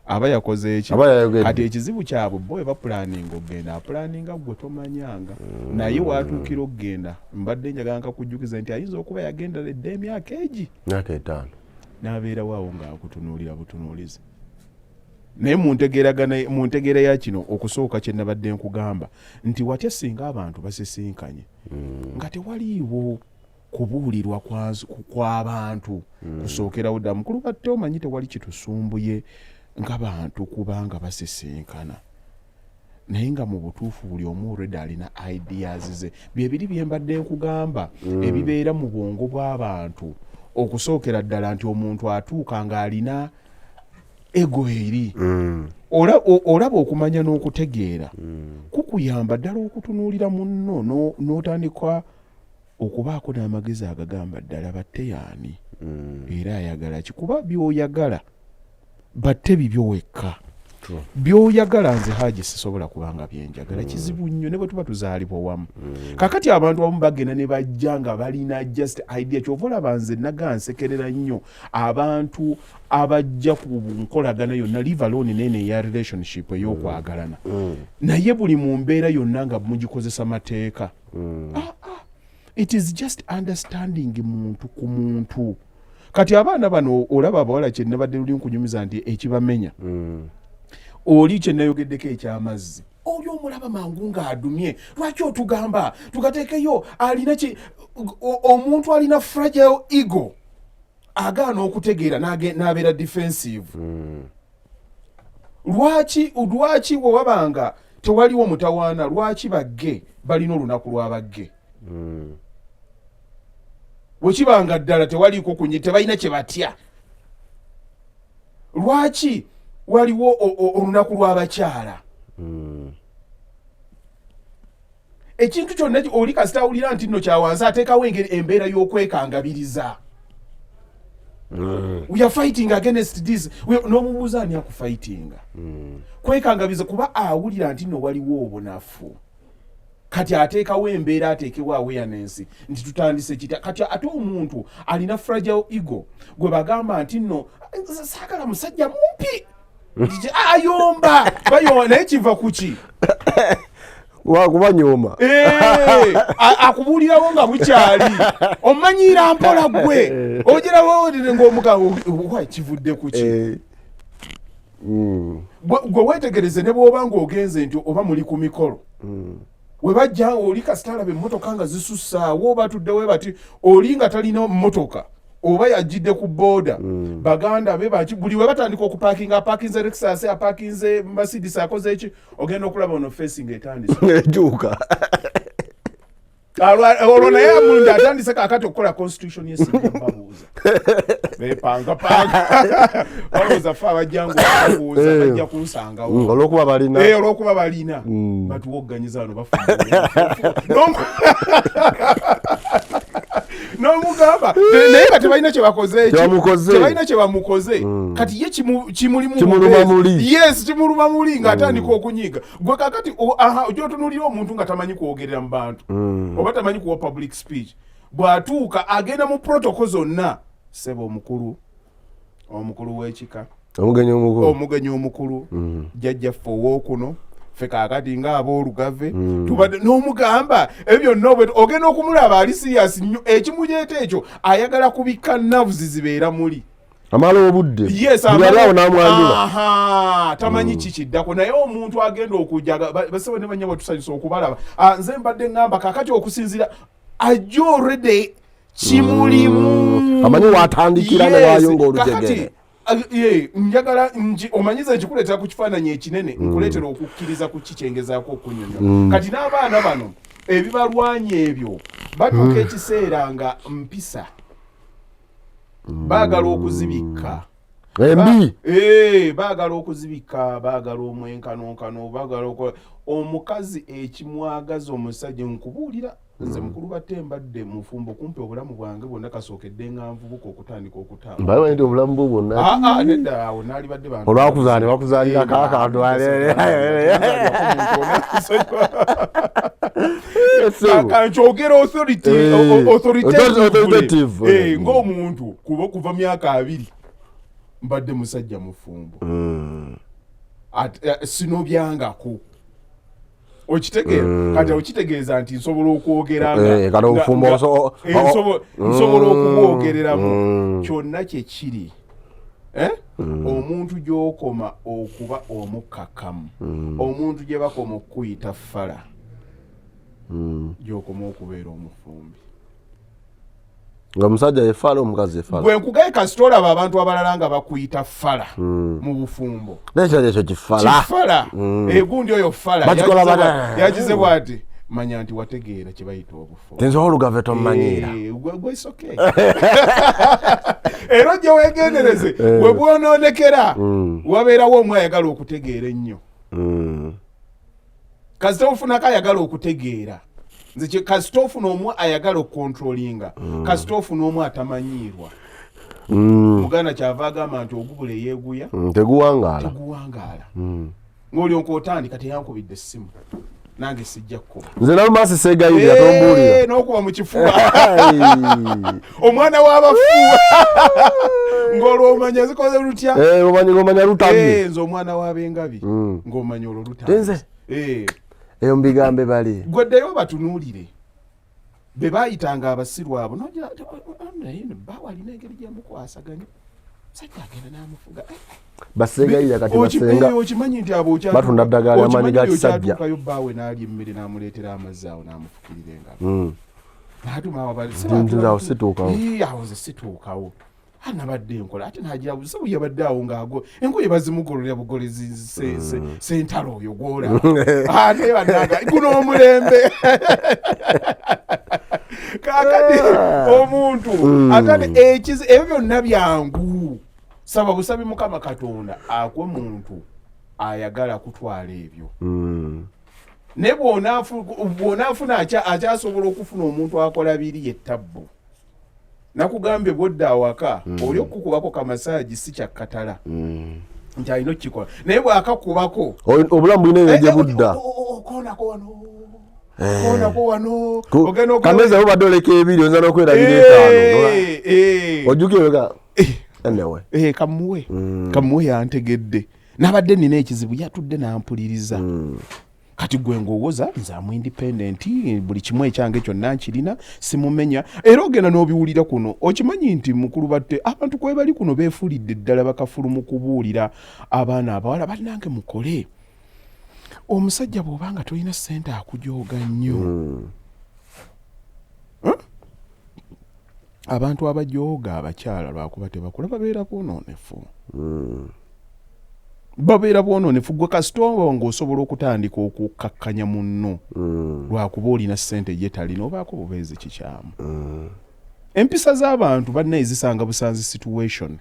aba yakoze eki? Aba yayogedde. Kati ekizibu kyabwe, bo we bapulaninga okugenda, apulaninga gwe tomanyanga. Naye watuukira okugenda, mbadde njagala nkakujjukiza nti ayinza okuba yagenda edda emyaka egi Myaka 5. N'abeerawo awo ng'akutunuulira butunuulizi. Naye mu ntegeera ya kino, okusooka kye nabadde nkugamba nti watya singa abantu basisinkanye nga tewaliiwo kubuulirwa kw'abantu kusookerawo ddala. Mukulu batte, omanyi tewali kitusumbuye ng'abantu kubanga basisinkana naye nga mu butuufu buli omu already alina ideas ze. Byebiri bye mbadde nkugamba ebibeera mu bwongo bw'abantu. Okusookera ddala nti omuntu atuuka ng'alina ego eri. Olaba okumanya n'okutegeera kukuyamba ddala okutunuulira munno n'otandika okubaako n'amagezi agagamba ddala batte yaani era ayagala ki, kuba by'oyagala batte bibyo wekka. By'oyagala nze Haji sisobola kubanga byenjagala kizibu nnyo ne bwe tuba tuzaalibwa wamu. Kakati abantu abamu bagenda ne bajja nga balina just idea. Kyova olaba nze naga nsekerera nnyo abantu abajja ku nkolagana yonna, leave alone nene eya relationship ey'okwagalana, naye buli mu mbeera yonna nga mugikozesa mateeka. Ah, ah. It is just understanding muntu ku muntu. Kati abaana bano olaba abawala, kye nabadde luli nkunyumiza nti ekibamenya, oli kye nayogeddeko ekyamazzi, oli omulaba mangu ng'adumye, "Lwaki otugamba tugateekeyo?" Alina ki? Omuntu alina fragile ego agaana okutegeera n'abeera defensive. Lwaki wewabanga tewaliwo mutawaana, lwaki bagge balina olunaku lw'abagge? Bwekibanga ddala tewaliiko kunyi, tebalina kye batya, lwaki waliwo olunaku lw'abakyala? Ekintu kyonna oli kasita awulira nti nno kyawansi, ateekawo engeri embeera y'okwekangabiriza. We are fighting against this. N'omubuuza ani akufightinga? Kwekangabiza, kuba awulira nti nno waliwo obunafu. Kati ateekawo embeera, ateekewo awareness nti tutandise kita. Kati ate omuntu alina fragile ego gwe bagamba nti nno saagala musajja mumpi, ayomba bayomba, naye kiva kuki? Wakubanyooma. Eh, akubuulirawo nga bukyali, omanyiira mpola gwe ogerawo ngaomuga kivudde kuki? Gwe weetegereze ne bw'oba ng'ogenze nti oba muli ku mikolo, we bajja oli kasita alaba emmotoka nga zisussaawo, oba atuddewo bati, oli nga talina mmotoka oba yajjidde ku booda, baganda be baki, buli we batandika okupaakinga, apaakinze Lexus, apaakinze Mercedes, akoze eki, ogenda okulaba ono face nga etandise ekyuka. Olwo naye amuntu atandise kakati okukola constitution yesibabuuza, bepangapanga, balowooza fe abajjangu babuuza bajja kunsangawo. Olwokuba balina. Olwokuba balina batuwogganyiza wano bafuna n'omugamba, naye nga tebalina kyebakoze eki. Kyebamukoze. Tebalina kyebamukoze. Kati ye kimulimu Kimuluma bubeezi. muli. Yes, kimuluma muli ng'atandika okunyiiga. Gwe kakati aha, gyotunuulira omuntu nga tamanyi kwogerera mu bantu oba tamanyi kuwa public speech, bw'atuuka agenda mu protocol zonna, sebo omukulu, omukulu w'ekika, omugenyi omukulu, omugenyi omukulu, jjajjaffe owookuno, ffe kaakati ng'aboolugave tubadde n'omugamba ebyo byonna. Ogenda okumulaba ali serious nnyo. Ekimuleeta ekyo, ayagala kubikka nerves zibeera muli. Amala obudde. Yes. Buli ali awo n'amwanjula. Aha, tamanyi kikiddako. Naye omuntu agenda okujja basebo ne banyabo, tusanyusa okubalaba. Ah, nze mbadde ŋŋamba kaakati okusinziira ajja already kimulimu. Amanyi watandikira ne waayunga olujegere. Kakati Ye, njagala nji omanyiza ekikuleetera ku kifaananyi ekinene, nkuleetera okukkiriza ku ki kyengezaako okunyonyola. Kati n'abaana bano ebibalwanya ebyo batuuka ekiseera nga mpisa baagala okuzibikka. Embi. Baagala okuzibika, baagala omwenkanonkano, baagala okola omukazi ekimwagaza omusajja. Nkubuulira nze mukulu batte, mbadde mufumbo kumpi obulamu bwange bwonna, kasookedde nga nvubuka okutandika okutambula. Mbaye nti obulamu bwo bwonna. Ah, ah, nedda, awo naalibadde bantu. Olwakuzaala ne bakuzaalirako akantu. Kankyogera authority, authoritatively. Authoritative. Ng'omuntu kuba okuva myaka 20 mbadde musajja mufumbo. Sinobyangako, okitegeera? Kati okitegeeza nti nsobola okwogera Kati obufumbo nsobola okubwogereramu kyonna kyekiri. Eh? Omuntu gy'okoma okuba omukkakkamu, omuntu gye bakoma okukuyita fala, gy'okoma okubeera omufumbi. Nga omusajja yefaala, omukazi yefaala. Gwe nkugaye, kasita olaba abantu abalala nga bakuyita fala mu bufumbo. Nekyo ekyo kifala. Kifala. Egundi oyo fala. Bakikola Yagize bwati, manya nti wategeera kye bayita obufumbo. Tinze olugave tomanyiira. Gwe isoke era ojje wegendereze. We bwonoonekera, wabeerawo omu ayagala okutegeera ennyo. Kasita ofunako ayagala okutegeera, nze kasita ofuna omu ayagala okukontrolinga, kasita ofuna omu atamanyiirwa. Muganda kyava agamba nti ogubula eyeeguya Teguwangaala. Teguwangaala. Ng'olyoka otandika, teyankubidde essimu, nange sijja kukuba. Nze nalumaasi seegayirira, tombuulira. N'okuba mu kifuba omwana w'abafu ng'olwo omanya zikoze lutya. Ng'omanya lutamye. Nze omwana w'abengabi, ng'omanya olwo Tenze. lutandise. Eyo mubigambe bali. Gweddeyo batunuulire be baayitanga abasiru abo, nogira nti, "Oh, oh, naye no bbaawe alina engeri gyemukwasaganya, musajja agenda n'amufuga." Baseegayirira kati basenga. Okimanyi nti abo Batunda ddagala ly'amaanyi ga okimanyi nti kisajja. okyatuukayo, bbaawe n'alya emmere n'amuleetera amazzi awo n'amufukirira engalo, n'atuma awo Nze awo situukawo. Ii, awo nze situukawo. Anabadde nkola ate nagira busa bwe yabadde awo ng'ago engoye bazimugololera bugolezi sentalo oyo gwolaba ate bannanga guno omulembe kakati omuntu ate ekizi ebyo byonna byangu, saba busabi Mukama Katonda akwe muntu ayagala kutwala ebyo. Naye bw'onaafuna akyasobola okufuna omuntu akola biri yettabbu, nakugambye bwodda awaka oli okukubako kamasaagi si kyakkatala nti alina okukikola, naye bw'akakubako Obulamu bulina engeri gye budda. Okoonako wano, koonako wano, ogenda Kameza bubadde oleka ebiri, oyinza n'okwerabira etaano. Ojjukira oleka anyway. Kamuwe kamuwe yantegedde, nabadde nina ekizibu, yatudde nampuliriza. Kati gwe ng'owoza nze amu independent, buli kimu ekyange kyonna nkirina, simumenya. Era ogenda n'obiwulira kuno, okimanyi nti mukulu batte abantu kwebali kuno beefuulidde ddala bakafulu mu kubuulira abaana abawala, bannange mukole omusajja bw'oba nga tolina ssente akujooga nnyo. Huh? Abantu abajooga abakyala lwakuba tebakula, babeera bwonoonefu, babeera bwonoonefu. Gwe kasita oba ng'osobola okutandika okukakkanya munno lwakuba olina ssente ye talina, obaako bubeezi kikyamu. Empisa z'abantu bannaye zisanga busanzi situation,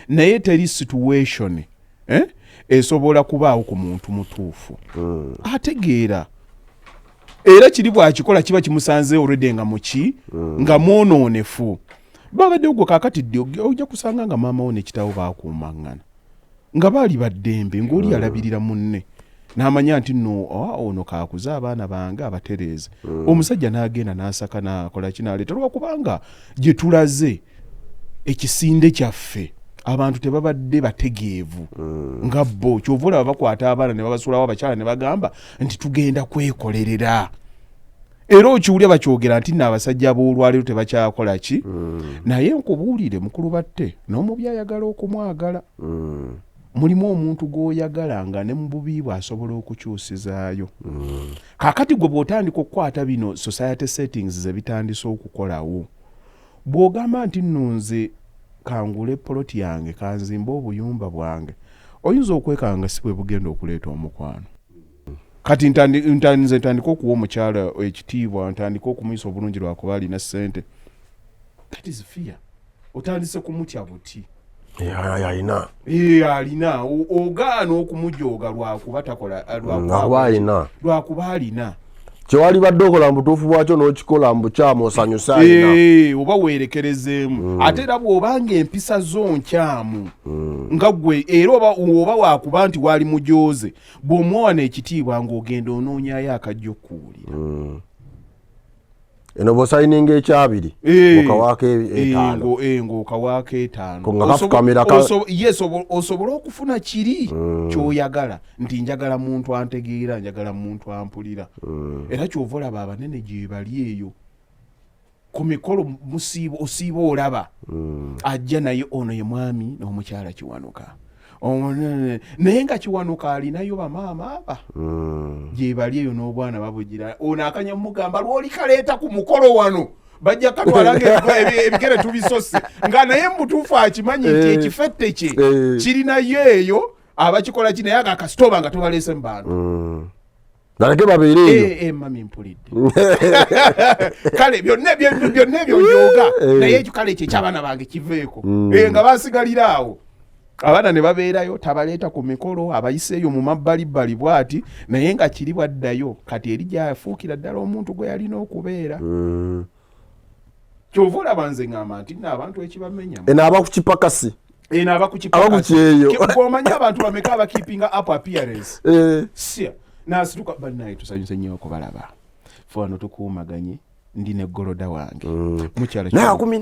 naye teri situation, eh, esobola kubaawo ku muntu mutuufu ategeera. Era kiri bwakikola kiba kimusanze already nga muki nga mwonoonefu babaddewo. Gwe kakati ddi ojja kusanga nga maama wo ne kitaawo bakuumaŋŋana nga baali baddembe, ng'oli alabirira munne n'amanya nti nno, "Ah, ono kakuze abaana bange abatereeze." Omusajja n'agenda n'asaka n'akola ki n'aleeta, lwakubanga gye tulaze ekisinde kyaffe abantu tebabadde bategeevu nga bo. Kyova olaba bakwata abaana ne babasulawo abakyala ne bagamba nti tugenda kwekolerera. Era okiwulya bakyogera nti nno abasajja b'olwaleero tebakyakola ki. Naye nkubuulire mukulu batte, n'omubi ayagala okumwagala. Mulimu omuntu gw'oyagala nga ne mu bubi bwe asobola okukyusizaayo. Kaakati gwe bw'otandika okukwata bino society settings ze bitandise okukolawo, bw'ogamba nti nno nze Kangule poloti yange, kanzimbe obuyumba bwange. Oyinza okwekanga si bwe bugenda okuleeta omukwano. Kati nze ntandika okuwa omukyala ekitiibwa, ntandika okumuyisa obulungi lwakuba alina ssente. That is fear. Otandise kumutya buti. Alina. Alina. Ogaana okumujooga lwakuba takola, lwakuba alina. Lwakuba alina. Kyewali badde okola mu butuufu bwakyo n'okikola mu bukyamu osanyusa alina. Oba weerekerezeemu. Ate era bw'obanga empisa zo nkyamu, nga ggwe era oba wakuba nti wali mujooze, bw'omuwa ekitiibwa ng'ogenda onoonyayo akajja okukuwulira. Eno bw'osayininga ekyabiri, ng'okawaako etaano. Ng'okawaako etaano. Nga kafukamira Yes, osobole okufuna kiri ky'oyagala, nti njagala muntu antegeera, njagala muntu ampulira. Era ky'ova olaba abanene gye bali eyo ku mikolo, osiiba olaba ajja naye ono ye mwami n'omukyala Kiwanuka, naye nga Kiwanuka alinayo bamaama aba gye bali eyo n'obwana babugira. Ono akanya mugamba lwoli kaleeta ku mukolo wano bajja katwala ebigere tubisose, nga naye mubutuufu akimanyi nti ekifette kye kirinayo eyo abakikola ki, naye akakasitoba nga tobaleese mu bantu. Baleke babeere eyo. Mami mpulidde. Kale byonna byonna ebyo njooga, naye ekyo kale ekyo ekyabaana bange kiveeko. Nga basigalira awo abaana ne babeerayo, tabaleeta ku mikolo, abayiseeyo mu mabbalibbali bw'ati, naye nga kiri bwaddayo kati eri gyafuukira ddala omuntu gwe yalina okubeera. Kyova olaba nze ŋŋamba nti nno abantu ekibamenya Eno aba ku kipakasi. Eno aba ku Aba ku kyeyo. Omanyi abantu bameka abakeepinga up appearance? Sia nasituka, bannaye tusanyuse nnyo okubalaba, fe wano tukuumaganye, ndi ne goloda wange mukyalo. Naye kumi.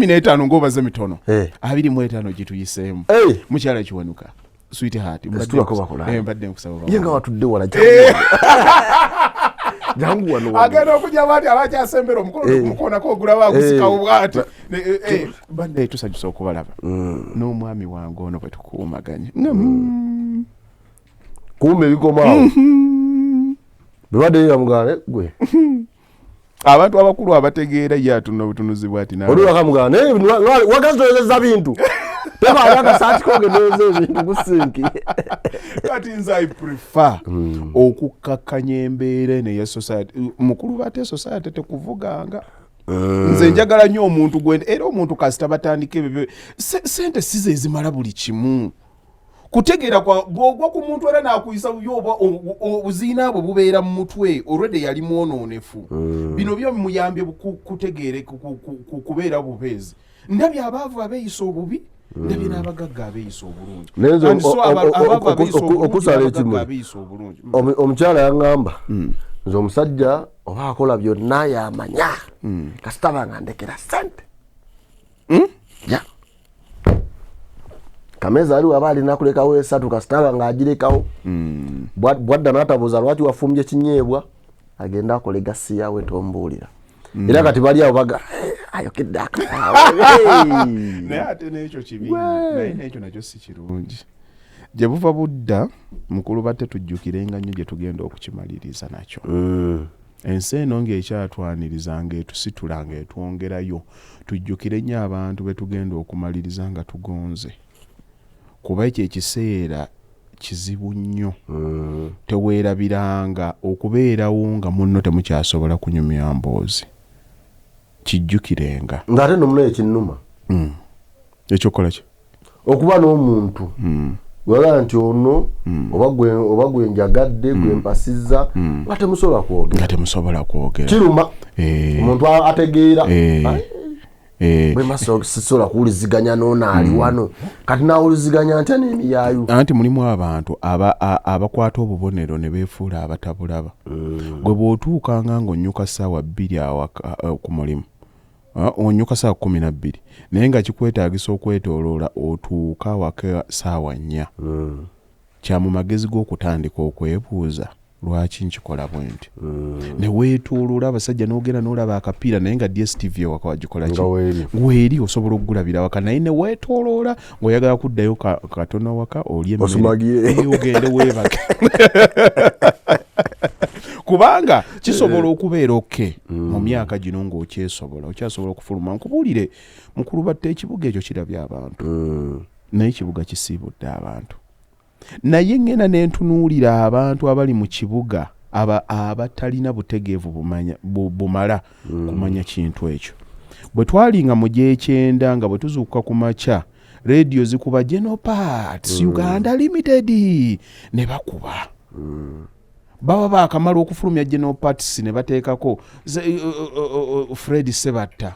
15 ng'obaze mitono. 25 gituyiseemu. Mukyala Kiwanuka, sweetheart, Esitulako bakola. Mbadde nkusaba. Ye nga watudde wala, jangu wano wano. Agenda okujja bwati abakyasembera omukono gumukoonako ogulaba agusikawo bwati. Bannaye tusanyusa okubalaba n'omwami wange ono bwe tukuumaganye. Kuuma ebikomaawo bwebadde yamugane gwe. Abantu abakulu abategeera ye atunula obutunuzi bwati Oli wakamugana naye wagazitoyozeza bintu tebaali akasaati kogendoyoza ebintu ku sinki. Kati nze I prefer okukkakkanya embeera eno eya society. Mukulu, bate society tekuvuganga. Nze njagala nnyo omuntu gwe, era omuntu kasita batandika ebyo sente si ze zimala buli kimu. Kutegeera kwa bw'ogwa ku muntu era n'akuyisa bubi, oba obuziina bwe bubeera mu mutwe olwedde yali mwonoonefu, bino byo bimuyambye kutegeere kubeera bubeezi. Ndabye abaavu abeeyisa obubi, ndabye n'abagagga abeeyisa obulungi. Naye nze And so abaavu abeeyisa obulungi okusala n'abagagga ekimuli. abeeyisa obulungi. Omukyala yaŋŋamba, nze omusajja oba akola byonna yamanya, kasitaba nga ndekera sente ya kameeza ali waba alina kulekawo esatu, kasitaba ng'agirekawo. Bwadda n'atabuuza lwaki wafumbye kinyeebwa, agende akole gasiyawe, tombuulira. Era kati bali awo baga, "Eh, ayokedde akawaawo." Naye ate n'ekyo kibi nnyo. Naye n'ekyo nakyo si kirungi. Gye buva budda, mukulu, batte tujjukirenga nnyo gye tugenda okukimaliriza nakyo. Ensi eno ng'ekyatwaniriza, ng'etusitula, ng'etwongerayo, tujjukire nnyo abantu be tugenda okumaliriza nga tugonze, kuba ekyo ekiseera kizibu nnyo. Teweerabiranga okubeerawo nga munno temukyasobola kunyumya mboozi, kijjukirenga. Ng'ate nomunaye kinnuma. Ekyokukola ki? Okuba n'omuntu wegala nti ono oba gwe njagadde, gwe mpasizza, nga temusobola kwogera. Nga temusobola kwogera. Kiruma. Omuntu ategeera. Ai, bwe maso sisobola kuwuliziganya n'ono ali wano, kati nawuliziganya ntya n'emiyaayu? Anti mulimu abantu abakwata obubonero ne beefuula abatabulaba. Gwe bw'otuukanga ng'onnyuka ssaawa 2 awaka ku mulimu, onyuka ssaawa 12, naye nga kikwetaagisa okwetooloola otuuka awaka ssaawa 4, kya mu magezi g'okutandika okwebuuza lwaki nkikola bwe nti, ne weetooloola abasajja n'ogenda n'olaba akapiira, naye nga DStv ewaka wagikola ki? Nga weeri. Weeri, osobola okugulabira waka, naye ne weetooloola ng'oyagala kuddayo katono waka olye emmere. Osumagiye. Ogende weebake. Kubanga kisobola okubeera okay mu myaka gino ng'okyesobola, okyasobola okufuluma. Nkubuulire, mukulu batte, ekibuga ekyo kirabye abantu, naye ekibuga kisiibudde abantu. Naye ŋŋenda ne ntunuulira abantu abali mu kibuga abatalina butegeevu bumala kumanya kintu ekyo. Bwe twalinga mu gyekyenda, nga bwe tuzuukuka ku makya, rediyo zikuba General Parts Uganda Limited, ne bakuba. Baba bakamala okufulumya General Parts ne bateekako Fred Sebatta,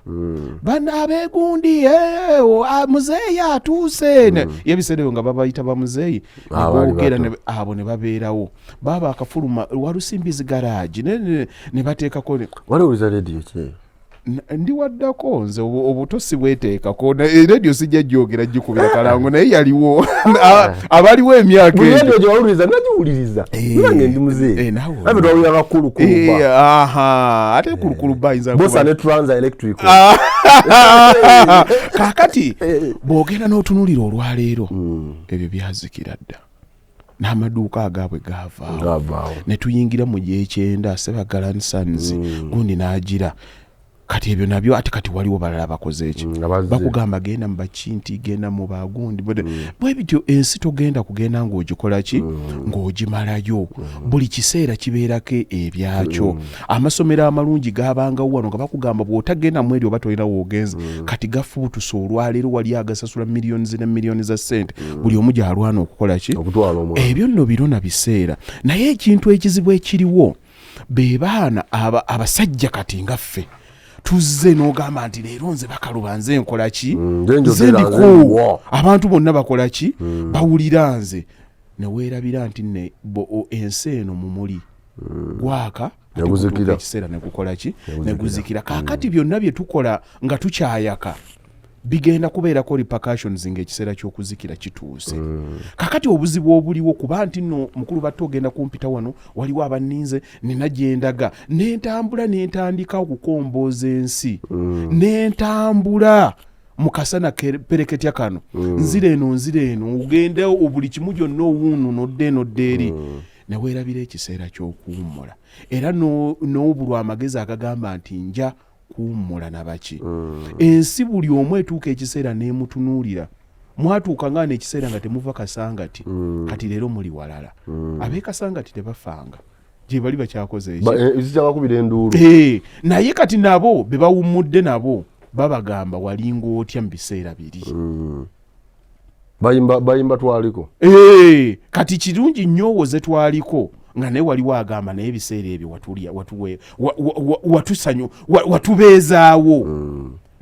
bano abeegundi, muzeeyi atuuse. Ye ebiseera ebyo nga babayita bamuzeeyi. Ah, baali boogera bato. Abo ne babeerawo, baba bakafuluma Walusimbizi garage ne bateekako Waliwuliza rediyo ki? Ndi waddako nze obuto si bweteekako. Rediyo sijja gyogera gikubira kalango, naye yaliwo. Abaliwo emyaka Buli egyo. rediyo gye wawuliriza nagiwuliriza. Nange ndi muzeeyi. Naawe Nafe twawuliranga Kulukuluba. Aha, ate Kulukuluba ayinza Bosa kuba ne Transa Electric. Kaakati bw'ogenda n'otunuulira olwaleero, ebyo byazikira dda n'amaduuka agaabwe gaavaawo. Gavaawo. Ne tuyingira mu gyekyenda, Sebagala Sons, gundi n'agira. Kati ebyo nabyo ate kati waliwo balala bakoze eki? Nga bazze. Bakugamba genda mu bakinti, genda mu bagundi, bwe bityo. Ensi togenda kugenda ng'ogikola ki, ng'ogimalayo. Buli kiseera kibeerako ebyakyo. Amasomero amalungi gabangawo wano, nga bakugamba bw'otagenda mu eryo oba tolina woogenze. Kati gafuutuse olwaleero, wali agasasula miliyoni ne miliyoni za ssente, buli omu gy'alwana okukola ki? Okutwala omwana. Ebyo nno biro na biseera. Naye ekintu ekizibu ekiriwo, be baana abasajja kati nga ffe tuzze n'ogamba nti leero nze bakaluba, nze nkola ki? Nze Nze njogera, ndiko. Nze ndiwo. Abantu bonna bakola ki? Bawulira nze. Neweerabira nti ne ensi eno mumuli gwaka, ate Neguzikira. gutuuka ekiseera negukola ki? Neguzikira. Kaakati byonna bye tukola nga tukyayaka bigenda kubeerako repercussions ng'ekiseera ky'okuzikira kituuse. Kakati obuzibu obuliwo kuba nti nno, mukulu batte, ogenda kumpita wano, waliwo abanninze, nina gyendaga, nentambula, nentandika okukombooza ensi, nentambula mu kasana pereketya kano, nzira eno, nzira eno, ogende buli kimu gyonna, owuunu nodda eno, dda eri, neweerabira ekiseera ky'okuwummula, era n'obulwa amagezi agagamba nti nja kuwummula nabaki. Ensi buli omu etuuka ekiseera n'emutunuulira. Mwatuuka nga nekiseera nga temuva Kasangati, kati leero muli walala. Ab'e Kasangati tebafanga, gye bali bakyakoze eki? Zikyabakubira enduulu. Naye kati nabo be bawummudde, nabo babagamba walinga otya mu biseera biri? Bayimba, bayimba twaliko. Kati kirungi nnyo owoze twaliko, nga naye waliwo agamba naye ebiseera ebyo watulya, watusanyu, watubeezaawo,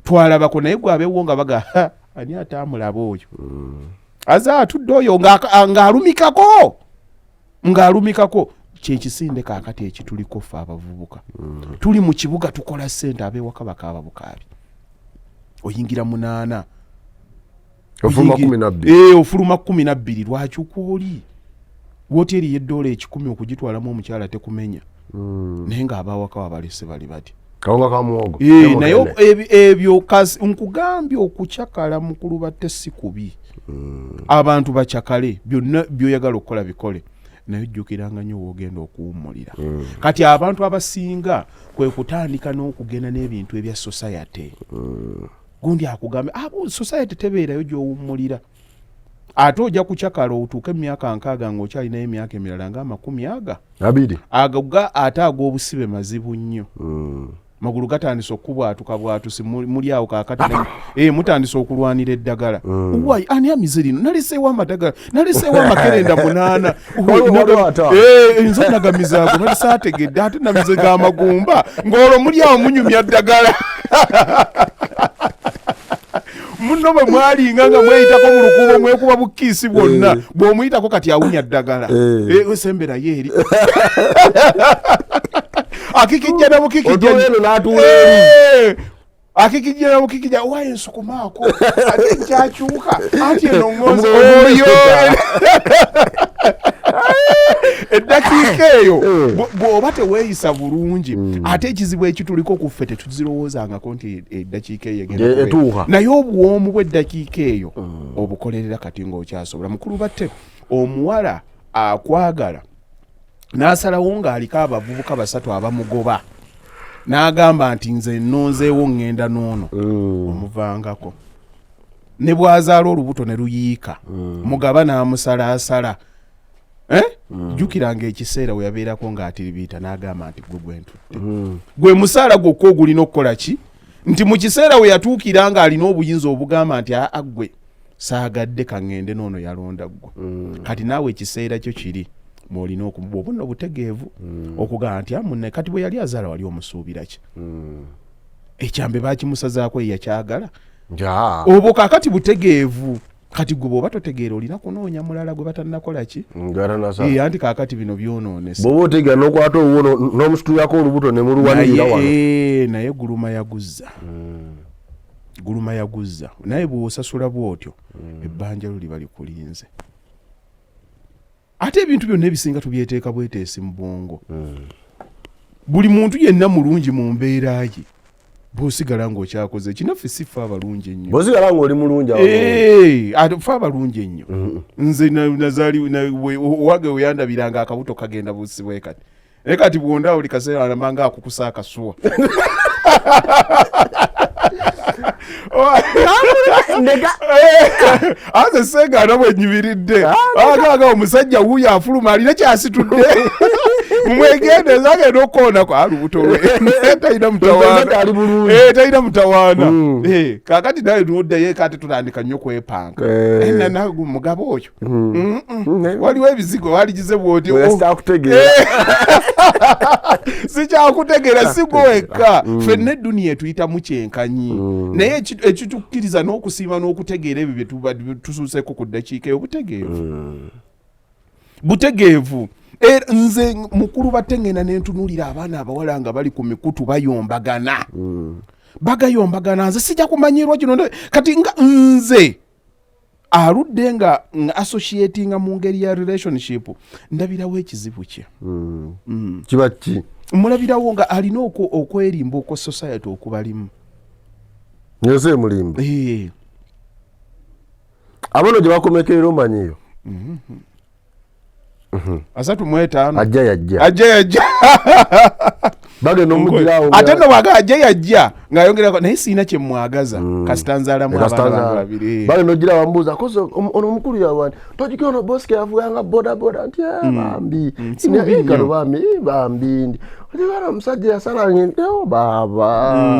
twalabako. Naye gwe abeewo nga baga, "Ha, ani ataamulaba oyo aze atudde oyo ng'alumikako, ng'alumikako." Kyekisinde kaakati ekituliko ffe abavubuka. Tuli mu kibuga, tukola ssente, ab'ewaka bakaaba bukaabi. Oyingira 8:00. Ofuluma 12. Ofuluma 12. Lwaki kwoli woteeri y'eddoola 100 okugitwalamu omukyala tekumenya, naye ng'abawaka wabalese bali bati Kawunga ka muwogo. Naye ebyo nkugambye, okucakala, mukulu batte, si kubi. Abantu bacakale, byonna byoyagala okukola bikole, naye ojjukiranga nnyo woogenda okuwummulira. Kati abantu abasinga kwe kutandika n'okugenda n'ebintu ebya society. Gundi akugambe abo society tebeerayo gy'owummulira. Ate ojja kucakala otuuke mu myaka 60 ng'okyalinayo emyaka emirala nga amakumi aga 20. Ago ate ag'obusibe mazibu nnyo. Magulu gatandise okubwatuka bwatusi, muli awo kaakati mutandise okulwanira eddagala. Wai, ani amize lino? Naleseewo amadagala, naleseewo amakerenda 8. Waliwo 5. Nze nagamizaako nalisaategedde, ate namize g'amagumba, ng'olwo muli awo munyumya ddagala. Muno bwe mwalinga nga mweyitako mu lukuubo, mwekuba bukiisi bwonna, bw'omuyitako kati awunya ddagala. Semberayo eri akikijja na bukikijja. Otuula eno n'atuula eri. Akikijja na bukikijja, wayi nsukumaako ate nkyakyuka anti eno ŋŋonze. Omugongo. Oyo eddakiika eyo bw'oba teweeyisa bulungi, ate ekizibu ekituliko ku ffe, tetuzirowoozangako nti eddakiika eyo egenda kubeera. Etuuka. Naye obuwoomu bw'eddakiika eyo obukolerera kati ng'okyasobola. Mukulu batte, omuwala akwagala. N'asalawo ng'aliko abavubuka basatu abamugoba, n'agamba nti nze nnonzeewo ŋŋenda n'ono omuvangako. Ne bw'azaala olubuto ne luyiika, mugaba n'amusalaasala. Eh? Jjukiranga ekiseera we yabeerako ng'atiribiita n'agamba nti gwe gwentutte, gwe musaala gwokka ogulina okukola ki, nti mu kiseera we yatuukira ng'alina obuyinza obugamba nti aa, ggwe saagadde, kaŋŋende n'ono, yalonda ggwe. Kati naawe ekiseera kyo kiri mwolina okumuba obunno obutegeevu okugamba nti amunne. Kati bwe yali azaala wali omusuubira ki? Ekyambe bakimusazaako, ye yakyagala. Obwo kakati butegeevu. Kati gwe bw'oba totegeera, olina kunoonya mulala gwe batannakola ki. Ngatanasala. Anti kaakati bino byonoonese. Bw'oba otegeera n'okwata owuwo n'omusitulako olubuto ne muluwanirira wano. Naye guluma yaguzza, guluma yaguzza. Naye bw'osasula bw'otyo, ebbanja lyo liba likulinze. Ate ebintu byonna ebisinga tubyeteeka bweteesi mu bwongo. Buli muntu yenna mulungi mu mbeera ye, bw'osigala ng'okyakoze kinaffe si ffe abalungi ennyo. Bw'osigala ng'oli mulungi awo. Ate ffe abalungi ennyo, nze nazaali owange weyandabiranga akabuto kagenda busi bwe kati, naye kati bwonda buli kaseera alamba akukusa akasuwa. Ndeka. Aze segaana bwenyimiridde agaga omusajja wuuyo afuluma alina kyasitudde, mumwegendeza agenda okukoonako alubuto lwe talina mutawaana. Omusajja ali bulungi. Talina mutawaana. Kakati nawe noddayo kati tutandika nnyo kwepanka. Mugabo oyo. Waliwo ebizigo waligize bwoti. Bwe Oh, sikyakutegeera. Sikyakutegeera, si gwe wekka, ffenna eduniya etuyitamu kyenkanyi. Naye ekitukkiriza n'okusiima n'okutegeera ebyo bye tuba tusuuseko ku ddakiika eyo, butegeevu, butegeevu. Era nze mukulu batte ngenda nentunuulira abaana abawala nga bali ku mikutu bayombagana, bagayombagana. Nze sijja kumanyirwa kino. Kati nga nze aludde nga associatinga mu ngeri ya relationship, ndabirawo ekizibu kye. Kiba ki? Mulabirawo nga alina okwerimba okwa society okubalimu. Ensi emulimba. Abono gye bakomekerera omanyiyo. 35. Ajja yajja. Ajja yajja. Bagenda omugirawo. Ate nno bwaga ajja yajja ng'ayongerako, naye siina kyemwagaza, kasita nzaalamu abaana bange babiri. Bagenda ogira bambuuza kozi ono omukulu yawani tojukira ono bosike yavuganga boda boda nti "Eh, bambi." Si bubi nnyo. Kano bambi, bambi ndi ojukira omusajja yasalanga ente baaba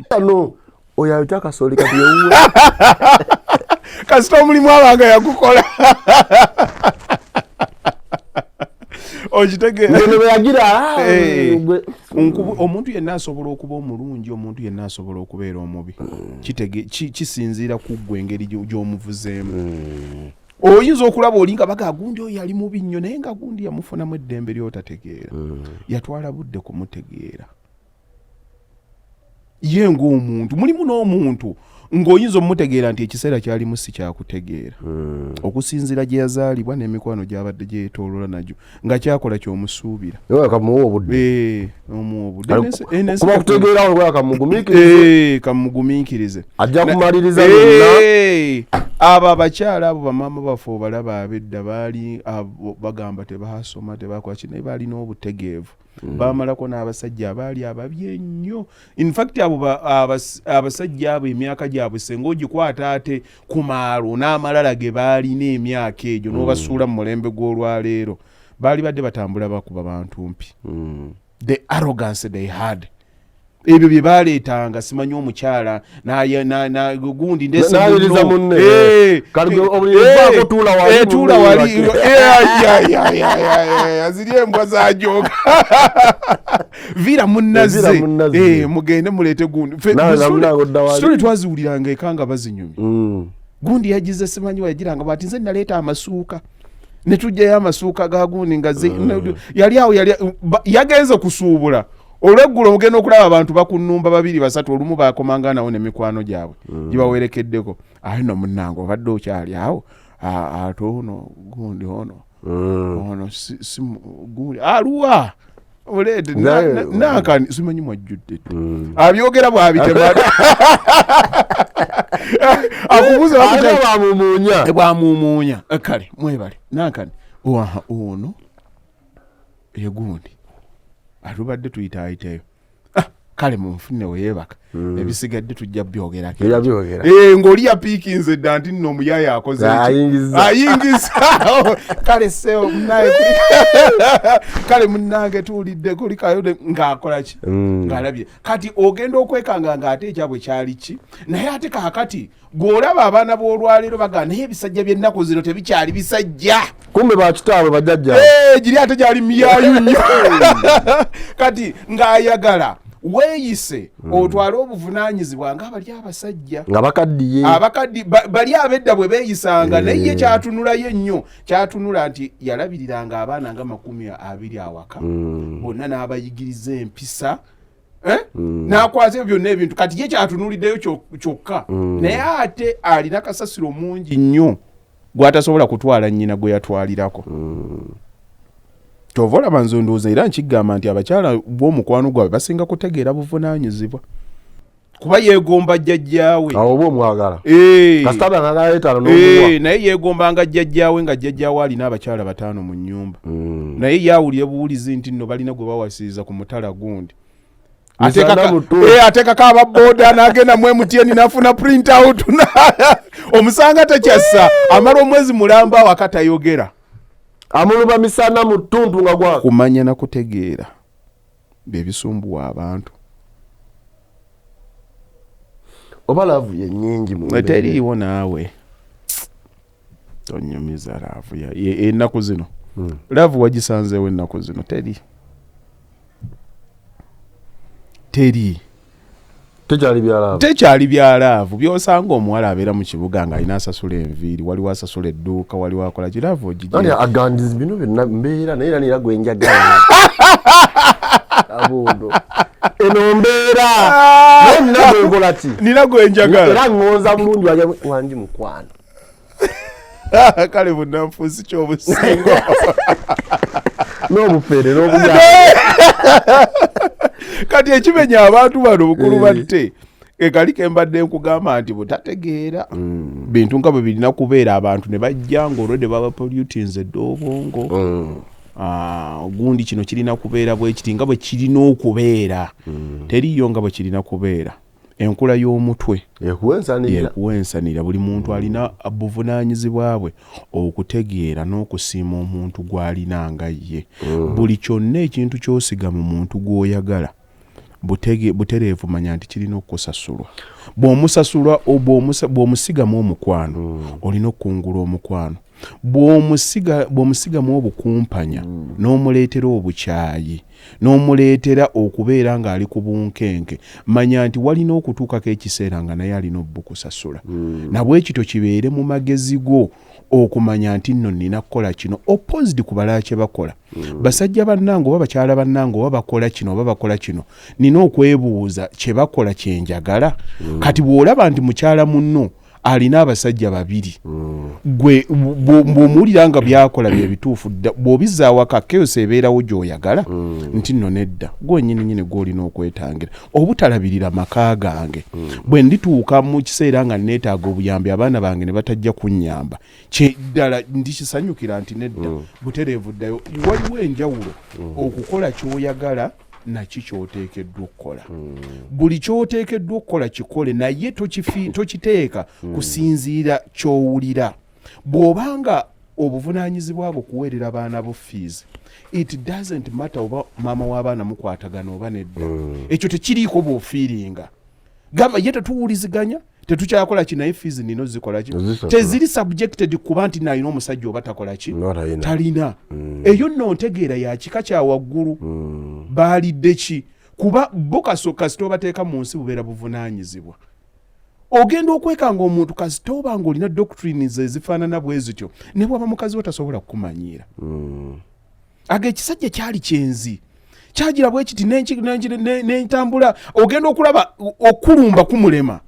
ano oyo ayita akasoli kati yewuwe. Kasita omulimu abanga yagukola, okitegeera? Ngeno bwe yagira ah, Omuntu yenna asobola okuba omulungi, omuntu yenna asobola okubeera omubi. Kisinziira ku ggwe engeri gy'omuvuzeemu. Oyinza okulaba oli nga baga gundi oyo yali mubi nnyo, naye nga gundi yamufunamu eddembe lyotategeera, yatwala budde kumutegeera ye ng'omuntu. Mulimu n'omuntu ng'oyinza omumutegeera nti ekiseera kyalimu si kyakutegeera, okusinziira gye yazaalibwa n'emikwano gy'abadde gyeyetoolola nagyo, nga kyakola kyomusuubira. Naye kamuwa obudde. Omuwa obudde. Kuba kutegeera olwa kamugumiikirize. Kamugumiikirize. Ajja kumaliriza byonna. Abo abakyala, abo bamaama baffe obalaba ab'edda, baali abo bagamba tebasoma, tebakola ki, naye baalina obutegeevu. Bamalako n'abasajja abaali ababi ennyo. Infact abo abasajja abo emyaka gyabwe senga ogikwata ate ku maalo n'amalala ge baalina emyaka egyo, n'obasuula mu mulembe gw'olwaleero, baali badde batambula bakuba bantu mpi. The arrogance they had, ebyo bye baleetanga, simanyi omukyala gundi ndese N'ayiriza munno. munne. Kati gwe obuliri buvaako tuula wali, tuula munne wali. yebake. Ay, ay, ay, ay, ay, ay, ziri embwa zajoga, viira munnazze. Viira munnazze. Mugende muleete gundi. Nawe nga munange odda wali. Story twaziwuliranga eka nga bazinyumya. Gundi yagize simanyi wayagiranga bwati, nze naleeta amasuuka ne tujjayo amasuuka ga gundi nga yali awo yali yagenze kusuubula olweggulo, ogenda okulaba abantu bakunumba babiri basatu, olumu bakomanga nawo nemikwano gyabwe gibawerekeddeko. Aye no munnange obadde okyali awo, ate ono gundi ono ono si gundi aluwa oleete nankani simanyi mwajjudde dda. Abyogera bwabitema akubuuza. Ate bamumuunya. Bwamumuunya. Kale mwebale nankani oaha ono. Egundi atubadde tuyitaayitayo. Ah, kale munfunne weyeebaka, ebisigadde tujja byogerako. Tujja byogera. Eh, ng'oli yapiikinze dda nti nno omuyaaya akoze ki? Ayingiza. Ayingiza. Kale seo munaye, kale munnange tuwulidde kulikayo ng'akola ki, ng'alabye. Kati ogenda okwekanga ng'ate ekyabwe kyali ki? Naye ate kaakati gw'olaba abaana b'olwaleero bagamba, naye ebisajja by'ennaku zino tebikyali bisajja. Kumbe bakitaabwe, bajjajja. Eh, giri ate gyali miyaayu nnyo. Kati ng'ayagala weeyise otwale obuvunaanyizibwa nga bali abasajja nga bakaddiye. Abakaddi bali ab'edda bwe beeyisanga. Naye ye kyatunulayo ennyo, kyatunula nti yalabiriranga abaana nga 20 awaka bonna, n'abayigiriza empisa, eh? N'akwata ebyo byonna ebintu. Kati ye kyatunuliddeyo kyokka, naye ate alina kasasiro mungi nnyo gw'atasobola kutwala nnyina gwe yatwalirako. Kyova olaba nze ndowooza era nkigamba nti abakyala b'omukwano gwabwe basinga kutegeera buvunaanyizibwa, kuba yeegomba jjajjaawe. Awo oba omwagala. Eh. Kasita abangagala etaano n'omuwa. Eh, naye yeegombanga jjajjaawe nga jjajjaawe alina abakyala bataano mu nnyumba, naye yaawulira buwulizi nti nno balina gwe bawasiriza ku mutala gundi. Misana mutu. Eh, ateekako ababooda n'agenda mu MTN n'afuna print out. Omusanga tekyassa, amala omwezi mulamba awaka tayogera. Amuluba misana mu ttuntu nga gwaka. Kumanya na kutegeera bye bisumbuwa abantu. Oba love ye nnyingi mu mbeera. Teriiwo naawe, tonyumiza love ennaku zino. Love wagisanzeewo ennaku zino? Teri, teri. Tekyali bya love. Tekyali bya love. Byosanga omuwala abeera mu kibuga ng'alina asasula enviiri, waliwo asasula edduuka, waliwo akola ki, love Ani ogigi agandiza bino byonna mbeera naye era nera gwe njagala abondo eno mbeera, naye nina gwenkola ki? Nina gwe njagala. Era ŋŋonza bulungi wangi mukwano. Kale bunnanfuusi kyobusingo. N'obufere n'obuya. Kati ekimenya abantu bano bukulu batte ekali kembadde nkugamba nti butategeera bintu nga bwe birina kubeera. Abantu ne bajja ng'olwedde babapollutinze edda obwongo. Ah, gundi kino kirina kubeera bwe kiti nga bwe kirina okubeera. Teriyo nga bwe kirina kubeera. Enkula y'omutwe ekuwensanirira. Yekuwensanira. Buli muntu alina buvunaanyizibwa bwe okutegeera n'okusiima omuntu gw'alina nga ye. Buli kyonna ekintu ky'osiga mu muntu gw'oyagala butereevu, manya nti kirina okusasulwa. Bw'omusasulwa, bw'omusigamu omukwano, olina okukungula omukwano. Bw'omusigamu obukumpanya n'omuleetera obukyayi n'omuleetera okubeera ng'ali ku bunkenke, manya nti walina okutuukako ekiseera nga naye alina obukusasula. Nabwekityo kibeere mu magezi go okumanya nti nno nina kukola kino opposed ku balala kye bakola. Basajja bannange oba bakyala bannange oba bakola kino oba bakola kino, nina okwebuuza kye bakola kyenjagala. Kati bw'olaba nti mukyala munno alina abasajja babiri, gwe bw'omuwulira nga byakola bye bituufu dda, bw'obizza awaka chaos ebeerawo gy'oyagala nti nno nedda, gwenyininyini gw'olina okwetangira obutalabirira maka gange. Bwe ndituuka mu kiseera nga neetaaga obuyambi, abaana bange ne batajja kunnyamba, kyeddala ndikisanyukira nti nedda, butereevu ddayo. Waliwo enjawulo okukola ky'oyagala naki kyoteekeddwa okukola. Buli kyoteekeddwa okukola kikole, naye tokiteeka kusinziira ky'owulira. Bw'obanga obuvunaanyizibwa bwo kuweerera baana bo fees, it doesn't matter oba maama w'abaana mukwatagana oba nedda, ekyo tekiriiko. Bw'ofiiringa gamba ye tetuwuliziganya, tetukyakola ki, naye fees nina ozikola ki? Ozisasula. Teziri subjected kuba nti nalina omusajja oba takola ki. No, talina. Talina. Eyo nno ntegeera ya kika kya waggulu. Baalidde ki? Kuba bo kasita obateeka mu nsi bubeera buvunaanyizibwa. Ogenda okwekanga omuntu kasita oba nga olina doctrines ezifaanana bwe zityo, ne bwaba mukazi we tasobola kukumanyiira. Aga ekisajja kyali kyenzi, kyagira bwe kiti n'entambula, ogenda okulaba okulumba kumulema.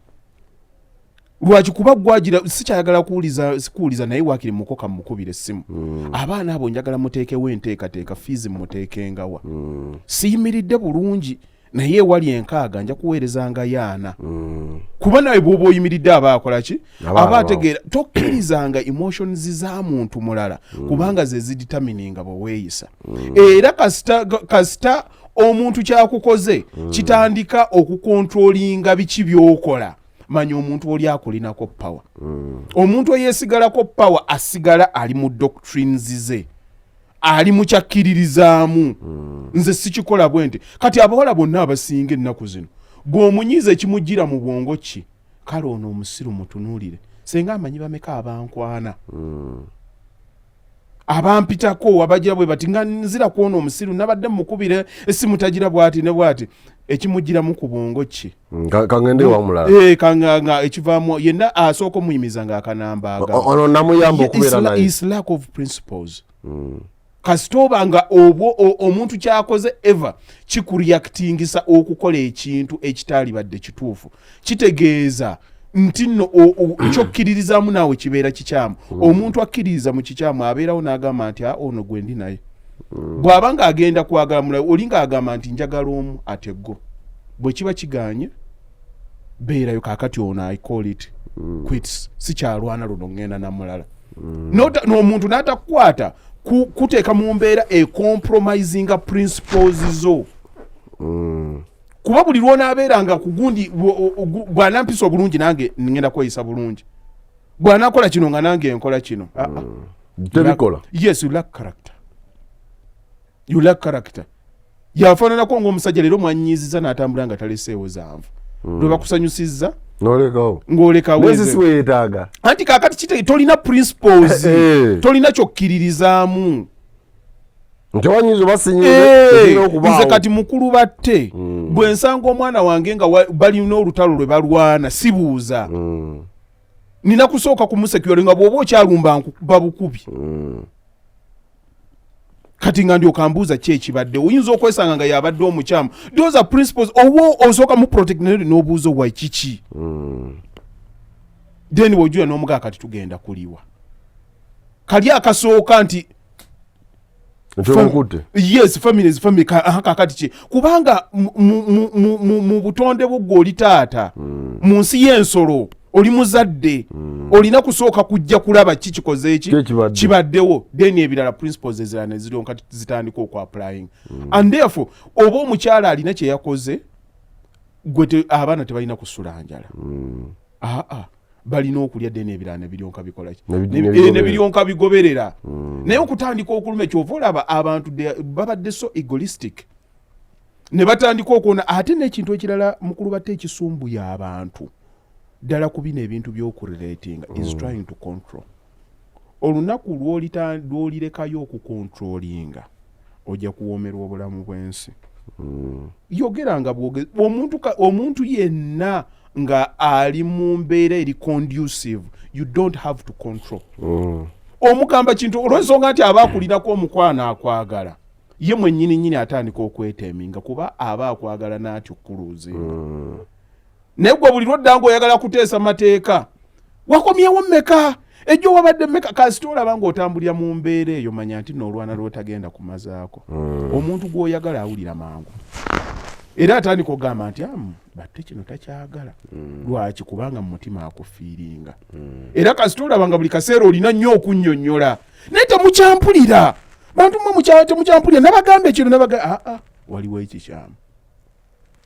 Lwaki? Kuba gwagira sikyayagala kuwuliza, sikuwuliza, naye waakiri mukoka mukubira essimu. Abaana abo njagala muteekewo enteekateeka, fees muteekengawa? Siyimiridde bulungi. Naye ewali 60 nja kuweerezanga yaana. Kuba nawe bw'oba oyimiridde aba akola ki? Aba ategeera. Tokkirizanga emotions za muntu mulala, kubanga ze zidetermininga bwe weeyisa. Era kasita omuntu kyakukoze kitandika okukontrolinga biki by'okola, manya omuntu oli akulinako power. Omuntu eyeesigalako power asigala ali mu doctrines ze, ali mu kyakkiririzaamu. Nze sikikola bwe nti. Kati abawala bonna abasinga ennaku zino, bw'omunyiiza ekimujjira mu bwongo ki? Kale ono omusiru mutunuulire, senga amanyi bameka abankwana, abampitako, abagira bwe bati, nga nzira kwona omusiru nabadde mukubire essimu tagira bwati ne bwati. Ekimugiramu ku bwongo ki? Kangende wamulala. Eh, kanga ekivaamu yenna asooka omuyimiza ng'akanamba agamba. Ono namuyamba okubeera naye. Is lack of principles. Kasita oba nga obwo omuntu kyakoze ever kikureactingisa okukola ekintu ekitaalibadde kituufu, kitegeeza nti nno kyokkiririzaamu naawe kibeera kikyamu. Omuntu akkiririza mu kikyamu abeerawo n'agamba nti, "Ah, ono gwe ndi naye." Bw'aba ng'agenda kwagala mulala, oli ng'agamba nti njagala omu ate go bwe kiba kiganye beerayo. Kaakati ono I call it quits, sikyalwana luno, ŋŋenda na mulala. N'omuntu n'atakukwata kuteeka mu mbeera ecompromisinga principles zo, kuba buli lwonaabeeranga ku gundi bw'anampisa obulungi nange ŋŋenda kweyisa bulungi, bw'anaakola kino nga nange nkola kino. Ah, ah. Tebikola. Yes, you lack character, you lack character. Yafaananako ng'omusajja leero mwanyiiziza n'atambula nga taleseewo zanvu, lwe bakusanyusizza nolekawo. Ng'olekawo. Nesi si weetaaga. Anti kaakati kite tolina principles, Eh. tolina kyokkiririzaamu. Nti owanyiiza oba Eh, sinyiize okubaawo. Nze kati mukulu batte, bwe nsanga omwana wange nga balina olutalo lwe balwana, sibuuza. Nina kusooka kumusecuring nga bw'oba okyalumba nkukuba bukubi. Kati nga ndyoka mbuuza ki ekibadde. Oyinza okwesanga nga yabadde omukyamu. Those are principles. Oba osooka mu protect naye n'obuuza wa kiki, then bw'ojula n'omugaa kati tugenda kuliwa kali akasooka nti Nti omukutte. Yes, families, family aha, kakati ki kubanga mu butonde bwo gwe oli taata, mu nsi y'ensolo oli muzadde, olina kusooka kujja kulaba ki kikoze eki Ki ekibadde. Kibaddewo, then ebirala principles ezirala ne ziryoka zitandika okuapplying. And therefore oba omukyala alina kye yakoze, gwe abaana tebalina kusula njala. Aa, balina okulya, then ebirala ne biryoka bikola ki? Ne bigoberera. Ne biryoka bigoberera. Naye okutandika okuluma, kyova olaba abantu babadde so egoistic ne batandika okuwona. Ate n'ekintu ekirala mukulu batte ekisumbuya abantu ddala ku bino ebintu by'okurelatinga is trying to control. Olunaku lw'olirekayo okukontrolinga, ojja kuwoomerwa obulamu bw'ensi. Yogera nga omuntu yenna nga ali mu mbeera eri conducive, you don't have to control. Omugamba kintu olw'ensonga nti aba akulinako omukwano, akwagala ye mwennyini nnyini, atandika okweteminga kuba aba akwagala n'atyo okukuluuzinga. Naye gwe buli lwodda nga oyagala kuteesa mateeka, wakomyewo mmeka ejjo, wabadde mmeka? Kasita olaba ng'otambulira mu mbeera eyo, manya nti noolwana lwotagenda kumazaako. Omuntu gw'oyagala awulira mangu era atandika okugamba nti amu batte kino takyagala. Lwaki? Kubanga mu mutima akufiiringa. Era kasita olaba nga buli kaseera olina nnyo okunnyonnyola, naye temukyampulira, bantu mwe temukyampulira, nabagamba ekino nabaga, aa, waliwo ekikyamu.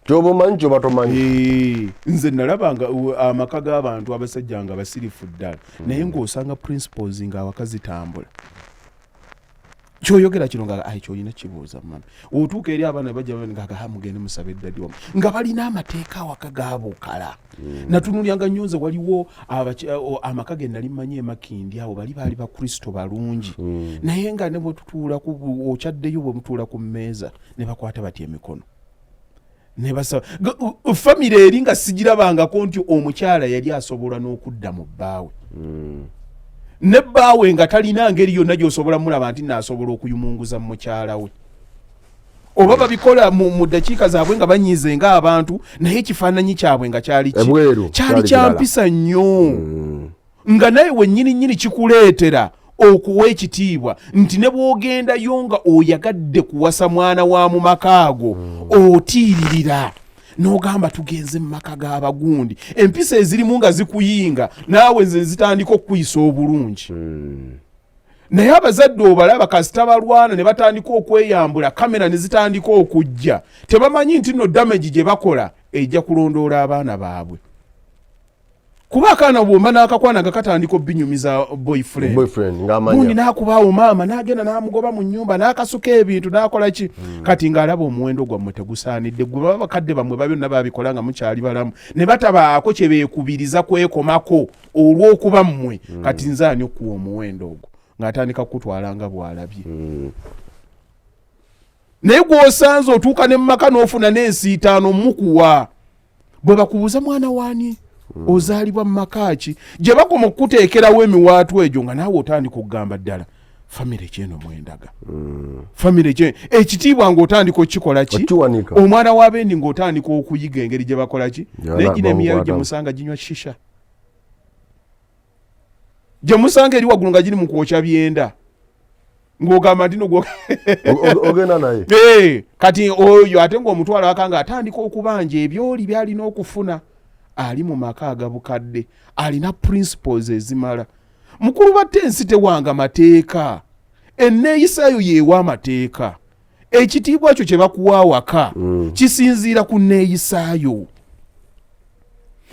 Kyoba omanyi, kyoba tomanyi. Eh, nze nalabanga amaka g'abantu abasajja nga basirifu ddala, naye ng'osanga principles nga awaka zitambula. Kyoyogera kino nga ai kyolina kibuuza mami, otuuka eri abaana bajja nga mugende musabe daddy wamu, nga balina amateeka awaka gabukala. Natunulyanga nnyo nze, waliwo amaka ge nali mmanyi emakindi awo, bali baali bakristo balungi, naye nga ne bwetutuula okyaddeyo, bwe mutuula ku mmeeza ne bakwata batya emikono ne basaba. Famire eri nga sigirabangako nti omukyala yali asobola n'okudda mu bbaawe, ne bbaawe nga talina ngeri yonna gy'osobola mulaba nti naasobola okuyumunguza mu mukyala we, oba babikola mu ddakiika zaabwe nga banyiize ng'abantu, naye ekifaananyi kyabwe nga kyali ki? Ebweru kyali kyali kirala. Kyampisa nnyo, nga naye wennyini nnyini kikuleetera. Okuwa ekitiibwa nti ne bw'ogendayo nga oyagadde kuwasa mwana wa mu maka ago, otiiririra n'ogamba tugenze mu maka g'abagundi, empisa ezirimu nga zikuyinga naawe nze zitandika okukuyisa obulungi. Naye abazadde obalaba kasita balwana ne batandika okweyambula, kamera ne zitandika okujja, tebamanyi nti nno damage gye bakola ejja kulondoola abaana baabwe, kuba akaana bwomba n'akakwana nga katandika obinyumiza boyfriend. Boyfriend ng'amanya. Gundi n'akubaawo maama n'agenda n'amugoba mu nnyumba n'akasuka ebintu n'akola ki. Kati ng'alaba omuwendo gwammwe tegusaanidde. Gwe baba bakadde bammwe babyonna babikola nga mukyali balamu ne batabaako kye beekubiriza kwekomako olw'okuba mmwe. Kati nze ani okuwa omuwendo ogwo ng'atandika kukutwala nga bw'alabye? Naye gw'osanze otuuka ne mumaka n'ofuna n'ensiitaano mukuwa bwe bakubuuza mwana waani, ozaalibwa mu maka ki, gye bakoma okukuteekerawo emiwaatwa egyo nga naawe otandika okugamba ddala famire kyeno mwendaga, famire kye ekitiibwa ng'otandika okukikola ki? Okiwanika. Omwana w'abendi ng'otandika okuyiga engeri gye bakola ki. Gyala- Naye gino emiyayo gye bamukwatamu. musanga ginywa shisha, gye musanga eri waggulu nga giri mu kwokya byenda, ng'ogamba nti no Ogenda naye. Kati oyo ate ng'omutwalo aka ng'atandika okubanja ebyoli byalina okufuna, ali mu maka agabukadde, alina principles ezimala. Mukulu batte, ensi tewanga mateeka, enneeyisaayo yeewa amateeka. Ekitiibwa kyo kye bakuwa awaka kisinziira ku nneeyisaayo.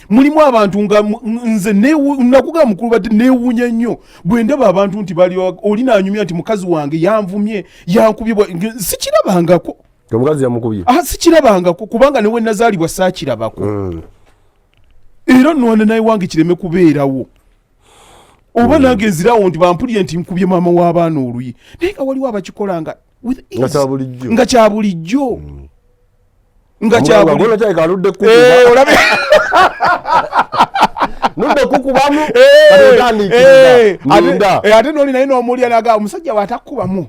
Mulimu abantu nga nze nakugamba mukulu badde neewuunya nnyo bwe ndaba abantu nti bali oli naanyumya nti mukazi wange yanvumye, yankubye, sikirabangako. Omukazi yamukubye? Ah, sikirabangako, kubanga ne we nazaalibwa saakirabako. Era nwana naye wange kireme kubeerawo oba nange nzirawo nti bampulire nti nkubye maama w'abaana oluyi, naye nga waliwo abakikola nga with Nga ease. kya bulijjo. Nga kya bulijjo, nga kya Omugamba, bulijjo. "Gona kyaleka aludde kukuba." Olabe. Nudde kukubamu. Kati otandikiriza. Ninda. Ate noli naye n'omulya naga omusajja bw'atakkubamu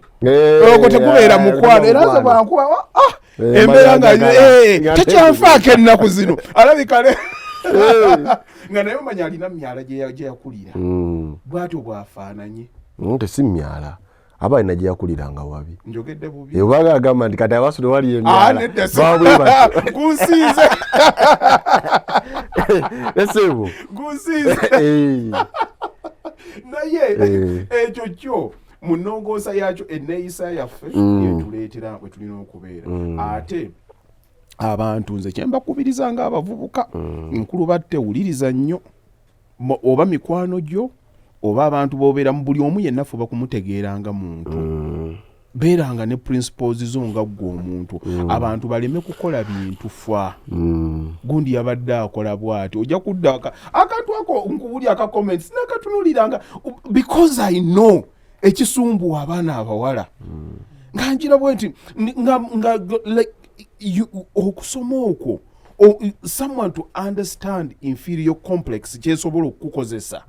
ogwo tegubeera mukwano. Era nze bwankuba, ah, embeera nga manya njagala. Tekyanfaako ennaku zino alabika nga naye omanya alina myala gye yakulira, bwatyo bwafaananye. Tesi myala, aba alina gye yakuliranga wabi. Njogedde bubi. Obanga agamba nti kati abasu tewali Ah, emyala nedda babwe batyo. Gunsinze. Esebo. Gunsinze. Naye ekyo kyo mu nnongoosa yakyo, enneeyisa yaffe yetuleetera bwe tulina okubeera. Ate abantu nze kyembakubiriza nga abavubuka, nkulu batte, wuliriza nnyo. Oba mikwano gyo oba abantu bobeeramu, buli omu yenna fuba kumutegeeranga muntu. Beeranga ne principles zo nga ggwe omuntu. Abantu baleme kukola bintu fa gundi yabadde akola bw'ati, ojja kudda akantu ako nkubuli aka comments nakatunuliranga because I know ekisumbuwa abaana abawala nga njira bwe nti nga like okusoma okwo, someone to understand inferior complex kyesobola okukukozesa.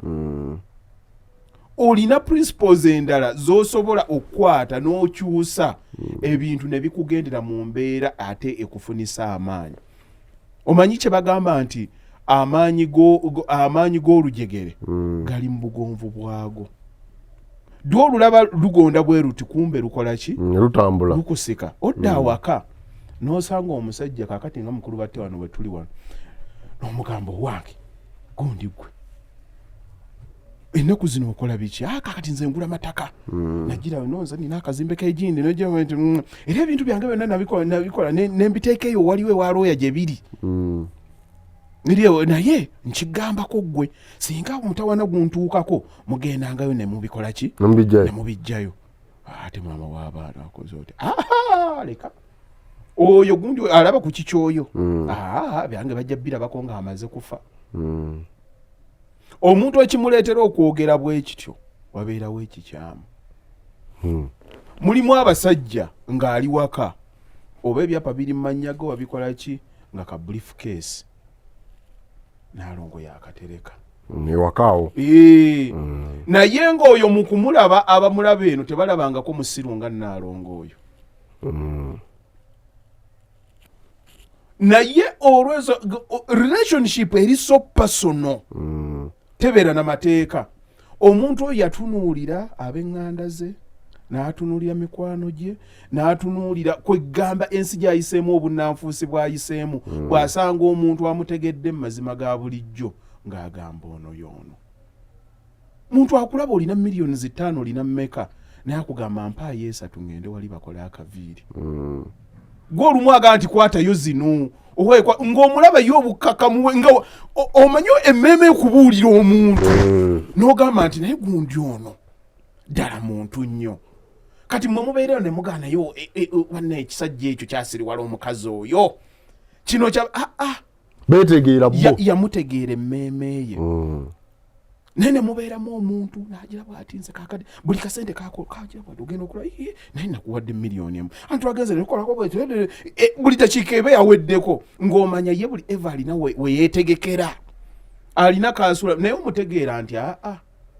Olina principles endala z'osobola okukwata n'okyusa ebintu ne bikugendera mu mbeera ate ekufunisa amaanyi. Omanyi kye bagamba nti amaanyi g'olujegere gali mu bugonvu bwago. Dwe olulaba lugonda bwe luti, kumbe lukola ki? Lutambula. Lukusika. Odda awaka n'osanga omusajja kakati nga mukulu batte wano bwe tuli wano, n'omugamba, owange gundi gwe ennaku zino okola biki? Ah, kakati nze ngula mataka. Nagira nonze nina akazimbe k'egindi nojja nti, era ebintu byange byonna nabikola nembiteeka eyo, waliwo ewa looya gye biri. Niri naye nkigambako ggwe singa omutawana guntuukako mugendangayo ne mubikola ki? Nemubijjayo. Ne mubijjayo. Ate maama w'abaana akoze oti? "Ah, leka oyo gundi alaba ku kikyoyo. Ah, byange bajja birabako ng'amaze kufa." Omuntu ekimuleetera okwogera bwe kityo wabeerawo ekikyamu. Mulimu abasajja ng'ali waka oba ebyapa biri mu mannya ge wabikola ki nga ka briefcase naalongo yakatereka. Ewakaawo. Naye ng'oyo mu kumulaba, abamulaba eno tebalabangako musiru nga naalongo oyo. Naye olwezo relationship eri so personal, tebeera na mateeka. Omuntu oyo yatunuulira ab'eŋŋanda ze, n'atunuulira mikwano gye, n'atunuulira kwegamba ensi gy'ayiseemu, obunnanfuusi bw'ayiseemu. Bw'asanga omuntu amutegedde mu mazima ga bulijjo, ng'agamba ono y'ono. Muntu akulaba olina miliyoni 5, olina mmeka, naye akugamba mpaayo 3 ngende wali bakole akaviiri. Gwe olumu agamba nti kwatayo zino, ng'omulaba ye obukkakkamu, nga omanyi emmeeme ekubuulira omuntu, n'ogamba nti naye gundi ono ddala muntu nnyo. Kati mmwe mubeereyo ne mugaa naye wanna ekisajja ekyo kyasiriwala omukazi oyo kino kya ah, ah. Betegeera bo. Yamutegeera emmeeme ye. Naye ne mubeeramu omuntu n'agira bw'ati, nze kaakati buli kasente kako kagira bwati, ogenda okula, "Iye, naye nakuwadde miliyoni 1, anti wagenze nekolako bweti." Buli dakiika eba yaweddeko, ng'omanya ye buli eva alina we yeetegekera, alina kansula, naye omutegeera nti aa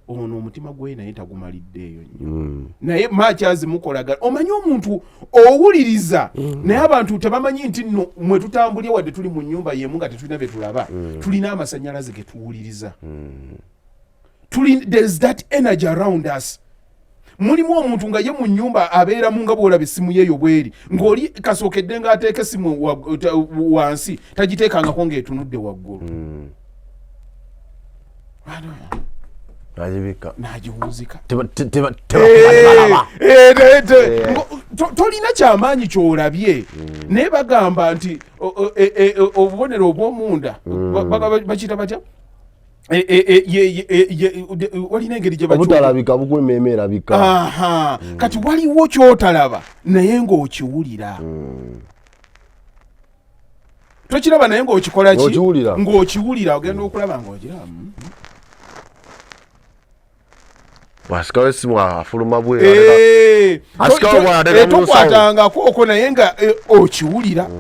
ono omutima gwe naye tagumaliddeeyo nnyo. Naye makyazi mukolagana, omanyi omuntu owuliriza, naye abantu tebamanyi nti nno mwe tutambulye, wadde tuli mu nnyumba yemu nga tetulina bye tulaba, tulina amasanyalaze ge tuwuliriza. There's that energy around us. Mulimu omuntu nga ye mu nnyumba abeeramu nga bw'olaba essimu yeeyo bweri, ng'oli kasookedde ng'ateeka essimu wansi, tagiteekangako ng'etunudde waggulu. Agibika. N'agiwunzika. Tebakuba. Tolina kyamaanyi kyolabye, naye bagamba nti obubonero obw'omunda bakiyita batya? Walina engeri gye obutalabika bukwemema erabika. Aha, kati waliwo kyotalaba naye ng'okiwulira. Tokiraba naye ng'okikola ki? Ng'okiwulira. Ng'okiwulira, ogenda okulaba ng'ogira. Wasikawo esimu afuluma bweru. Asikawo bw'ateeka mu nsawo. Tokwatangako okwo, naye nga okiwulira.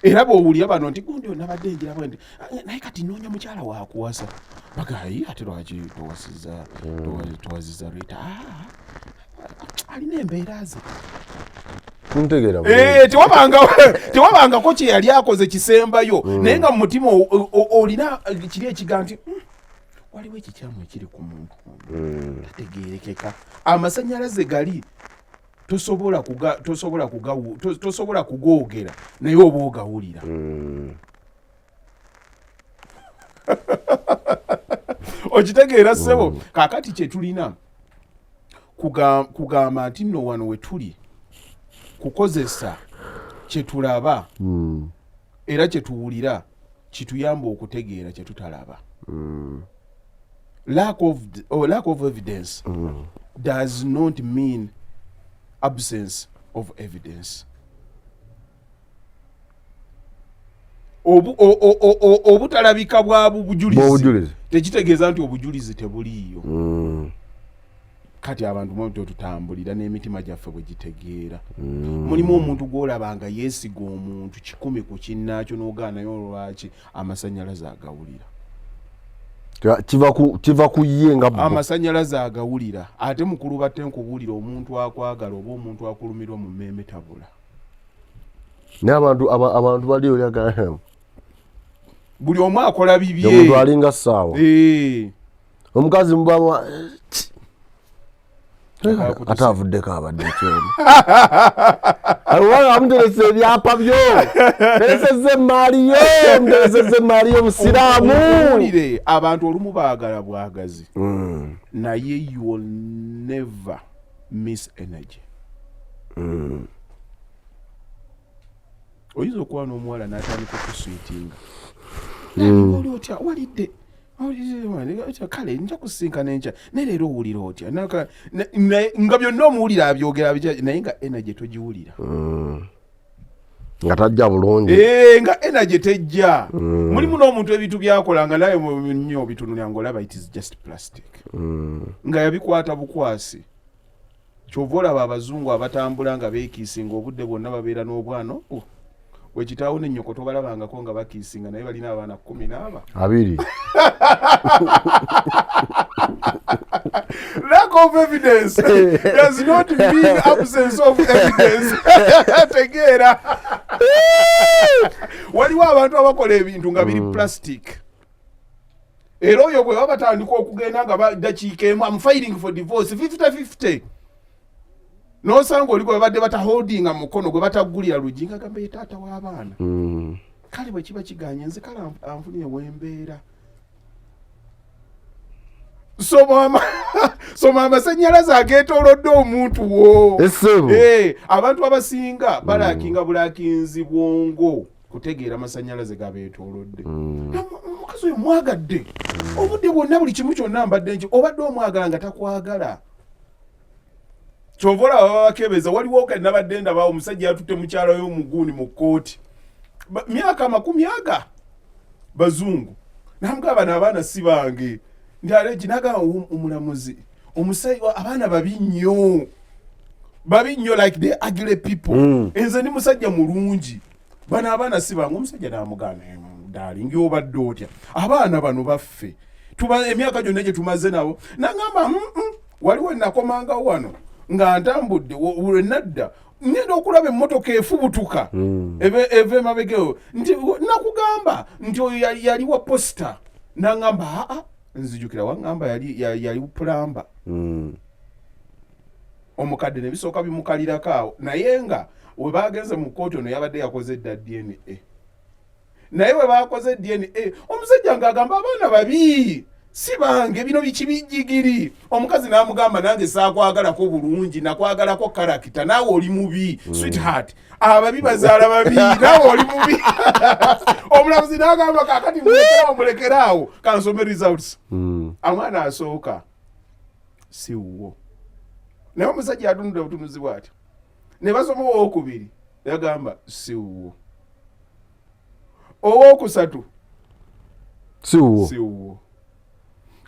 Era bw'owulira bano nti gundi onabadde enjira bwe nti, "Ah, naye kati noonya mukyala wakuwasa," bagayi ate lwaki towasiza towasiza Rita? Ah, alina embeera ze. Ntegeera. Tewabangako kye yali akoze kisembayo, naye nga mu mutima olina kiri ekiga nti, waliwo ekikyamu ekiri ku muntu ono, tategerekeka." Amasanyalaze gali tosobola kuga tosobola kugawu tosobola kugoogera, naye oba ogawulira. Okitegeera, ssebo? Kaakati kye tulina kugamba nti nno wano we tuli kukozesa kye tulaba era kye tuwulira kituyamba okutegeera kye tutalaba. Lack of evidence does not mean absence of evidence. Obutalabika bwa bujulizi Bw'obujulizi. tekitegeeza nti obujulizi tebuliiyo. Kati abantu mwe tutambulira n'emitima gyaffe bwe gitegeera. Mulimu omuntu gw'olaba nga yeesiga omuntu 100 ku kinnaakyo, n'ogaanayo. Olwaki? Amasanyalaze agawulira. Kiva ku ye nga bo. Amasanyalaze agawulira. Ate mukulu, batte nkubuulira, omuntu akwagala oba omuntu akulumirwa mu mmeeme tabula. Naye abantu abantu bali oli aga Buli omu akola bibye. Omuntu alinga ssaawa. Omukazi mubawa ate avuddeko abadde ekyoni, amuteresa ebyapa byo, teresezza emaali yo, muteresezza emaali yo musiraamu. Nkubuulire, abantu olumu baagala bwagazi, naye you will never miss energy. Oyinza okuba n'omuwala n'atandika okuswitinga, oli otya, walidde? Kale nja kusinkana enkya, naye leero owulira otya? Nga byonna omuwulira abyogera naye nga energy togiwulira. Nga tajja bulungi. Eh, nga energy tejja. Mulimu n'omuntu ebintu byakola nga naye nnyo obitunulira ngaolaba it is just plastic, nga yabikwata bukwasi. Kyova olaba abazungu abatambula nga beekiisinga obudde bwonna babeera n'obwana obwo wekitaawo nennyoko tobalabangako nga bakiisinga, naye balina abaana 10 n'aba 20. Lack of evidence does not mean absence of evidence. Tegeera, waliwo abantu abakola ebintu nga biri plastic. Era oyo bwe baba batandika okugenda nga dakiika emu, am filing for divorce, 50-50. Nosanga oli gwe babadde bataholdinga mukono, gwe bataggulira luggi, nga gamba ye taata w'abaana. Kale bwe kiba kiganye, nze kale anfunye wembeera. Soma amasannyalaze ageetoolodde omuntu wo. Essebo. Eh, abantu abasinga balakinga bulakinzi bwongo kutegeera amasannyalaze gabeetoolodde. Omukazi oyo mwagadde obudde bwonna, buli kimu kyonna mbadde nki, obadde omwagala nga takwagala. Kyova olaba babakebeza. Waliwo kati nabadde ndaba omusajja yatutte mukyala we omuguuni mu kkooti, myaka 20 aga bazungu, namugamba, "Bano abaana si bange." Nti alegi nagamba omulamuzi, omusajja, abaana babi nnyo, babi nnyo, like the ugly people. Nze ndi musajja mulungi, bano abaana si bange. Omusajja namugamba, "Darling, obadde otya? Abaana bano baffe, tuba emyaka gyonna gye tumaze nabo." Nagamba, Waliwo nakomangawo wano nga ntambudde, lwe nadda ngenda okulaba emmotoka efubutuka eva emabegewo, nti nakugamba nti oyo yali wa posita." Nangamba, "Aa, nzijukira waŋŋamba yali plumber." Omukadde ne bisooka bimukalirako awo, naye nga we bagenze mu kkooti, ono yabadde yakoze edda DNA. Naye we bakoze DNA, omusajja ng'agamba abaana babi si bange, bino biki bijigiri. Omukazi n'amugamba, "Nange saakwagalako bulungi, nakwagalako character, naawe oli mubi. Sweetheart, ababi bazaala babi, naawe oli mubi." Omulamuzi n'agamba, "Kakati mulekerawo, mulekeraawo, kansome results." Omwana asooka si wuwo, naye omusajja atunudde butunuzi bw'atyo. Ne basoma owokubiri, yagamba si wuwo. Owokusatu si wuwo. Si wuwo.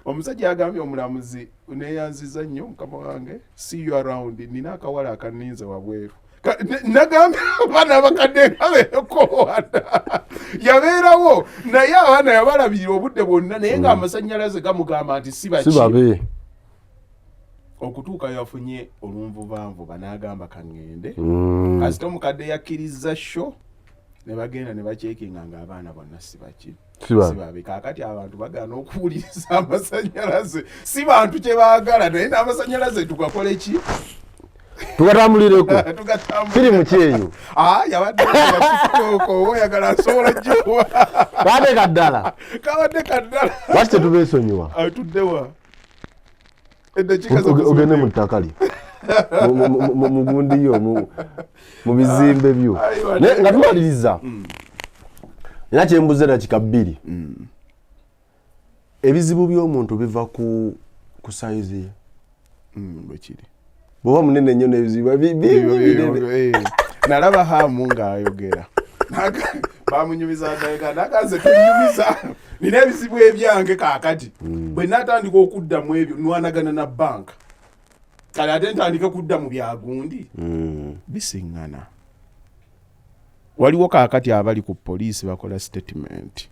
Omusajja yagambye omulamuzi, "Neyanziza nnyo mukama wange, see you around, nina akawala akaninze wabweru." Nagambye abaana abakadde nga beekowana yabeerawo, naye abaana yabalabirira obudde bwonna, naye ng'amasannyalaze gamugamba nti si baki? Si babe. Okutuuka yafunye olunvubanvuba n'agamba, "Kaŋŋende." Kasita omukadde yakkiriza sho, ne bagenda ne bacekinga nga abaana bonna si baki? Si babe. Si babe. Kaakati abantu bagaana okuwuliriza amasannyalaze, si bantu kye baagala, naye n'amasannyalaze tugakole ki? Tugatambulireko. Tugatambulire. Firimu ki eyo? Ah, yabadde TikTok, oba oyagala nsobola gikuwa. Kabadde kaddala. Kabadde kaddala. Lwaki tetubeesonyiwa? Atuddewa eddakiika? Ogende mu ttaka lyo, mu gundi yo, mu bizimbe byo. Ayi, Naye nga tumaliriza, era kyembuza dakika 2, ebizibu by'omuntu biva ku size ye? Bwekiri. Bw'oba munene nnyo n'ebizibu bingi binene. Nalaba Hamu ng'ayogera, bamunyumiza ndayega, naganze tunyumiza, nina ebizibu ebyange. Kaakati bwe natandika okudda mu ebyo, nwanagana na banka, kale ate ntandike kudda mu byagundi bisiŋŋana. Waliwo kaakati abali ku poliisi bakola statement.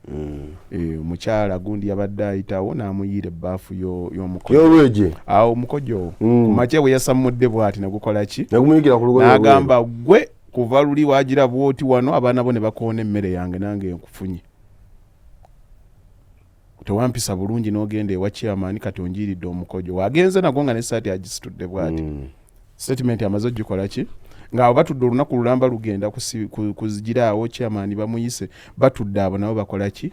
Omukyala gundi yabadde ayitawo n'amuyiira ebbaafu y'omukojo. Y'olweje. Awo omukojo ku makya bwe yasammudde bw'ati negukola ki? Negumuyikira ku lugoye. N'agamba, "Gwe kuva luli wagira bwoti wano, abaana bo ne bakoona emmere yange, nange nkufunye, tewampisa bulungi, n'ogenda ewa chairman, kati onjiiridde omukojo." Wagenze nagwo nga n'essaati agisitudde bw'ati. Statement amaze ogikola ki, ng'abo batudde olunaku lulamba, lugenda kuzigiraawo. Chairman bamuyise, batudde abo nabo bakola ki?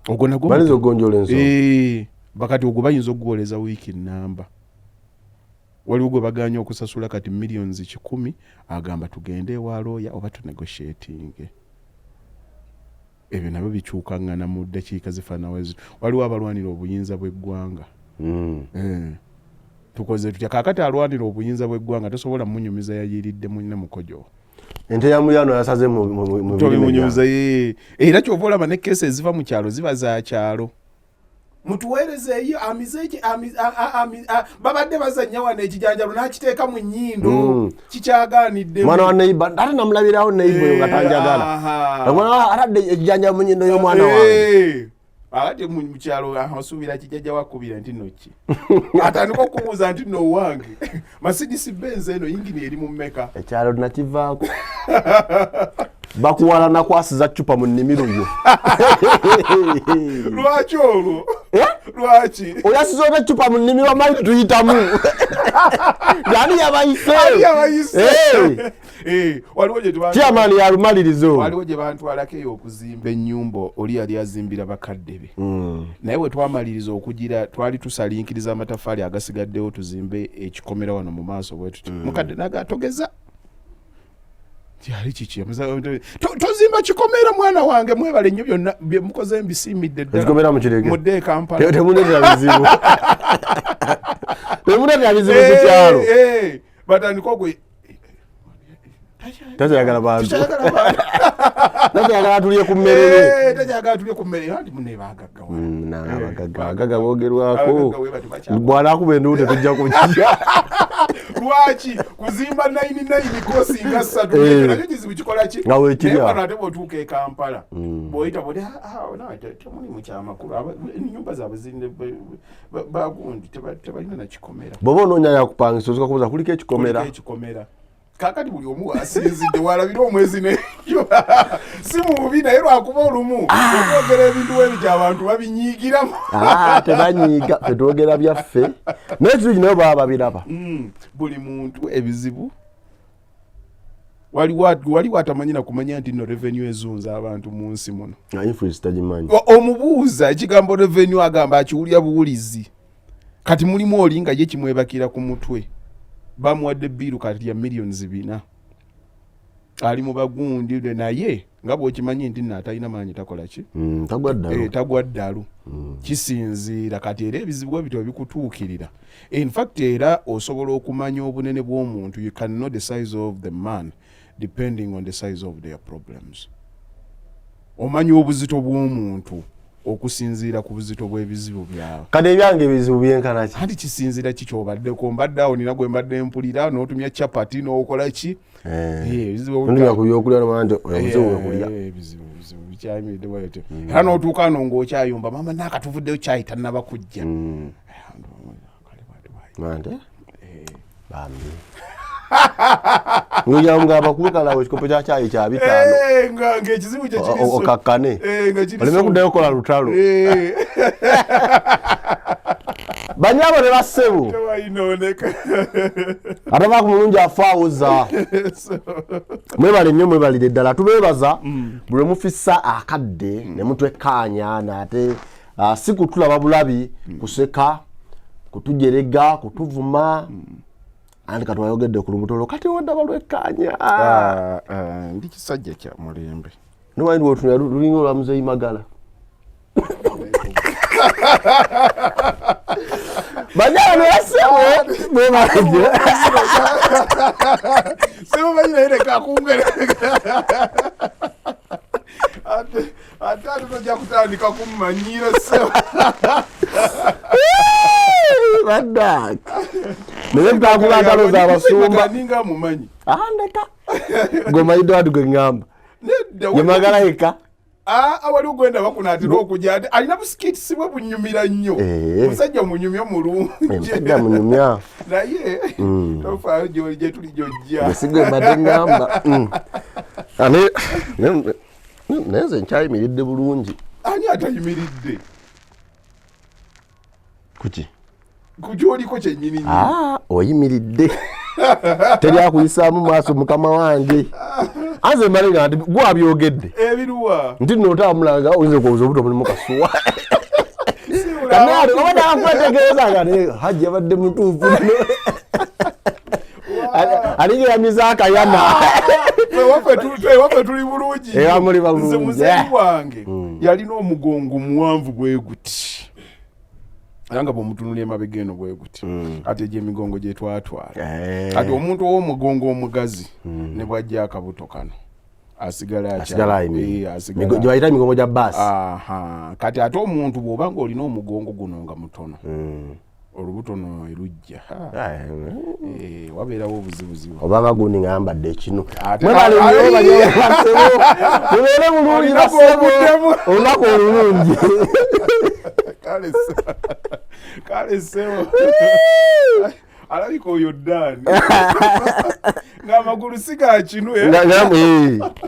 Ogwo nagwo Bayinza okugonjoola ensonga. Eh, bakati ogwo bayinza okuguwoleza wiiki namba. Waliwo gwe baganye okusasula kati millions 100, agamba tugende ewa looya oba tunegotiatinge. Ebyo nabyo bikyukaŋŋana mu ddakiika zifaanawo zito. Waliwo abalwanira obuyinza bw'eggwanga. Eh, tukoze tutya kaakati? Alwanira obuyinza bw'eggwanga tosobola munyumiza yayiridde munne mukojo. Ente ya muyano yasaze mu birime. Tobimunyumiza ye. Era kyova olaba ne case eziva mu kyalo ziba za kyalo. Mutuweerezeeyo amize babadde bazannya wano ekijanjalo n'akiteeka mu nnyindo. Kikyagaanidde. Mwana wa neighbor, ate namulabirawo neighbor oyo nga tanjagala. Omwana atadde ekijanja mu nnyindo y'omwana wange. Ate mu kyalo osuubira kijjajja wakubira nti nno ki, atandika okubuuza nti nno owange Mercedes Benz eno yingini eri mu mmeka? Ekyalo nakivaako. Bakuwala nakwasiza cupa mu nnimiro yo. Lwaki olwo? Eh? Lwaki oyasiza oba ecupa mu nnimiro? Amanyi tetuyitamu. Yani yabayise? Yabayise. Eh, waliwo gye Chairman yalumaliriza olwo. Waliwo gye bantwalako eyo okuzimba ennyumba, oli yali azimbira bakadde be. Naye bwe twamaliriza okugira, twali tusalinkiriza amatafaali agasigaddewo tuzimbe ekikomera wano mu maaso bwe tuti. Mukadde naga togeza kyali kiki? Tozimba kikomera, mwana wange, mwebale nnyo byonna bye mukoze, mbisiimidde ddala. Ekikomera mukireke. Mudde e Kampala. Temuneetera bizibu, temuneetera bizibu ku kyalo. Eh, eh, batandika okwe Takyayagala bantu. Takyayagala bantu. Takyayagala tulye ku mmere ye. Eh, takyayagala tulye ku mmere, anti mune bagagga wala. Abagagga, abagagga boogerwako. Abagagga we bati bakyaba. Bw'anaakuba enduulu tetujja kujja. Lwaki kuzimba 99 kosinga ssatu? Eh. Nakyo kizibu kikola ki? Nga weekiri Naye awo. wano ate bw'otuuka e Kampala, bw'oyita bwoti temuli mu kyamakulu. Ennyumba zaabwe zirina bagundi tebalina nakikomera. Bw'oba onoonya yakupangisa, osooka kubuuza kuliko ekikomera. Kuliko ekikomera. Kakati buli omu asinzidde walabira omwezi neyo si mubi, naye lwakuba olumu okwogera ebintu webityo abantu babinyiigiramu. Ah, tebanyiiga, ffe twogera byaffe, naye kirungi nayo baba babiraba. Buli muntu ebizibu waliwo atamanyi nakumanya nti no revenue ezunza abantu mu nsi muno. Nga influence tagimanyi. Omubuuza ekigambo revenue, agamba akiwulira buwulizi. Kati mulimu oli nga ye kimwebakira ku mutwe, bamuwadde bill kati ya millions 4, ali mu bagundi, naye nga bw'okimanyi nti nno atalina maanyi takola ki? Tagwa ddalu. Eh, tagwa ddalu. Kisinziira kati era ebizibu ebityo bikutuukirira. In fact era osobola okumanya obunene bw'omuntu. You can know the size of the man depending on the size of their problems. Omanya obuzito bw'omuntu okusinziira ku buzito bw'ebizibu byabwe. Kati ebyange ebizibu byenkana ki? Anti kisinziira ki kyobaddeko. Mbadde awo nina gwe mbadde mpulira n'otumya chapati n'okola ki. Eh. Eh, ebizibu Ntumya ku byokulya nomanya nti obuzibu bwekulya. Eh, ebizibu bikyayimiridde bwetyo, era n'otuuka no ng'okyayumba, mama naakatuvuddeyo kyayi tannaba kujja. Mante bambi ng'ogira bakubikalawo ekikopo kya kyayi kya 500. Eh, nga ng'ekizibu kye kiri Okakkane Eh, nga kiri oleme kuddayo kola lutalo. Banyabo ne bassebo, tewayinooneka. Atava ku mulungi afa awoza. Mwebale nnyo, mwebalire ddala, tubeebaza buli mufissa akadde ne mutwekkaanya nate. Si kutulaba bulabi, kuseka, kutujerega, kutuvuma. Anti katwayogedde ku lubuto lwo, kati wandaba lwekkaanya. Ah, ah, ndi kisajja kya mulembe. Nomanyi lwotunula lulinga olwa Muzeyi Magala. Banyala ne bassebo, mwebale nnyo. Simumanyi, naye leka akungereka ate tojja kutandika kummanyiira, ssebo. Baddak naye tutakuba ntalo z'abasumba. Ninga mumanyi. Andeka gomanyidde wati gwe ŋŋamba. Nedda. Ye Magala yekka. Ah, ah, waliwo gwenda bakunaatera okujja ate alina busikitisi bwe bunyumira nnyo. Eh. Musajja munyumya mulungi. Musajja munyumya. Naye tofaayo gyoli gyetuli gyojja. Sigwe mbadde ŋŋamba. Ah, naye nze nkyayimiridde bulungi. Ani atayimiridde? Kuki? Ku gyoliko kyennyini nyini. Ah, oyimiridde, teri akuyisaamu maaso, mukama wange. Anze mbale nga nti gwabyogedde. Ebiruwa? Nti nno otambulanga oyinza okuwoza obuto mulimu kasuwa. Kanaale obadde akwetegereza nga ne Hajji abadde mutuufu, alinga yamiza akayana. Ewaffe tuli bulungi. Ewa muli bulungi. Nze muzeeyi wange yalina omugongo muwanvu bwe guti, era nga bw'omutunula emabega eno bwe guti. Kati egyo emigongo gye twatwala. Kati omuntu ow'omugongo omugazi ne bwajja akabuto kano asigala Asigala ayimiridde. Eh, asigala. Gye bayita emigongo gya baasi. Aha. Kati ate omuntu bw'oba ng'olina omugongo guno nga mutono, olubuto no erujja. Eh, wabeerawo obuzibuzibu. Obanga gundi nga yambadde ekinu. Ate- Mwebale nnyo. Ai! Banyabo, basebo, mubeere bulungi. Olina Basebo, gw'oguddemu. olunaku olulungi. Kale kale ssebo, alabika oyo ddaani ng'amagulu si ga kinu, eh? Eh.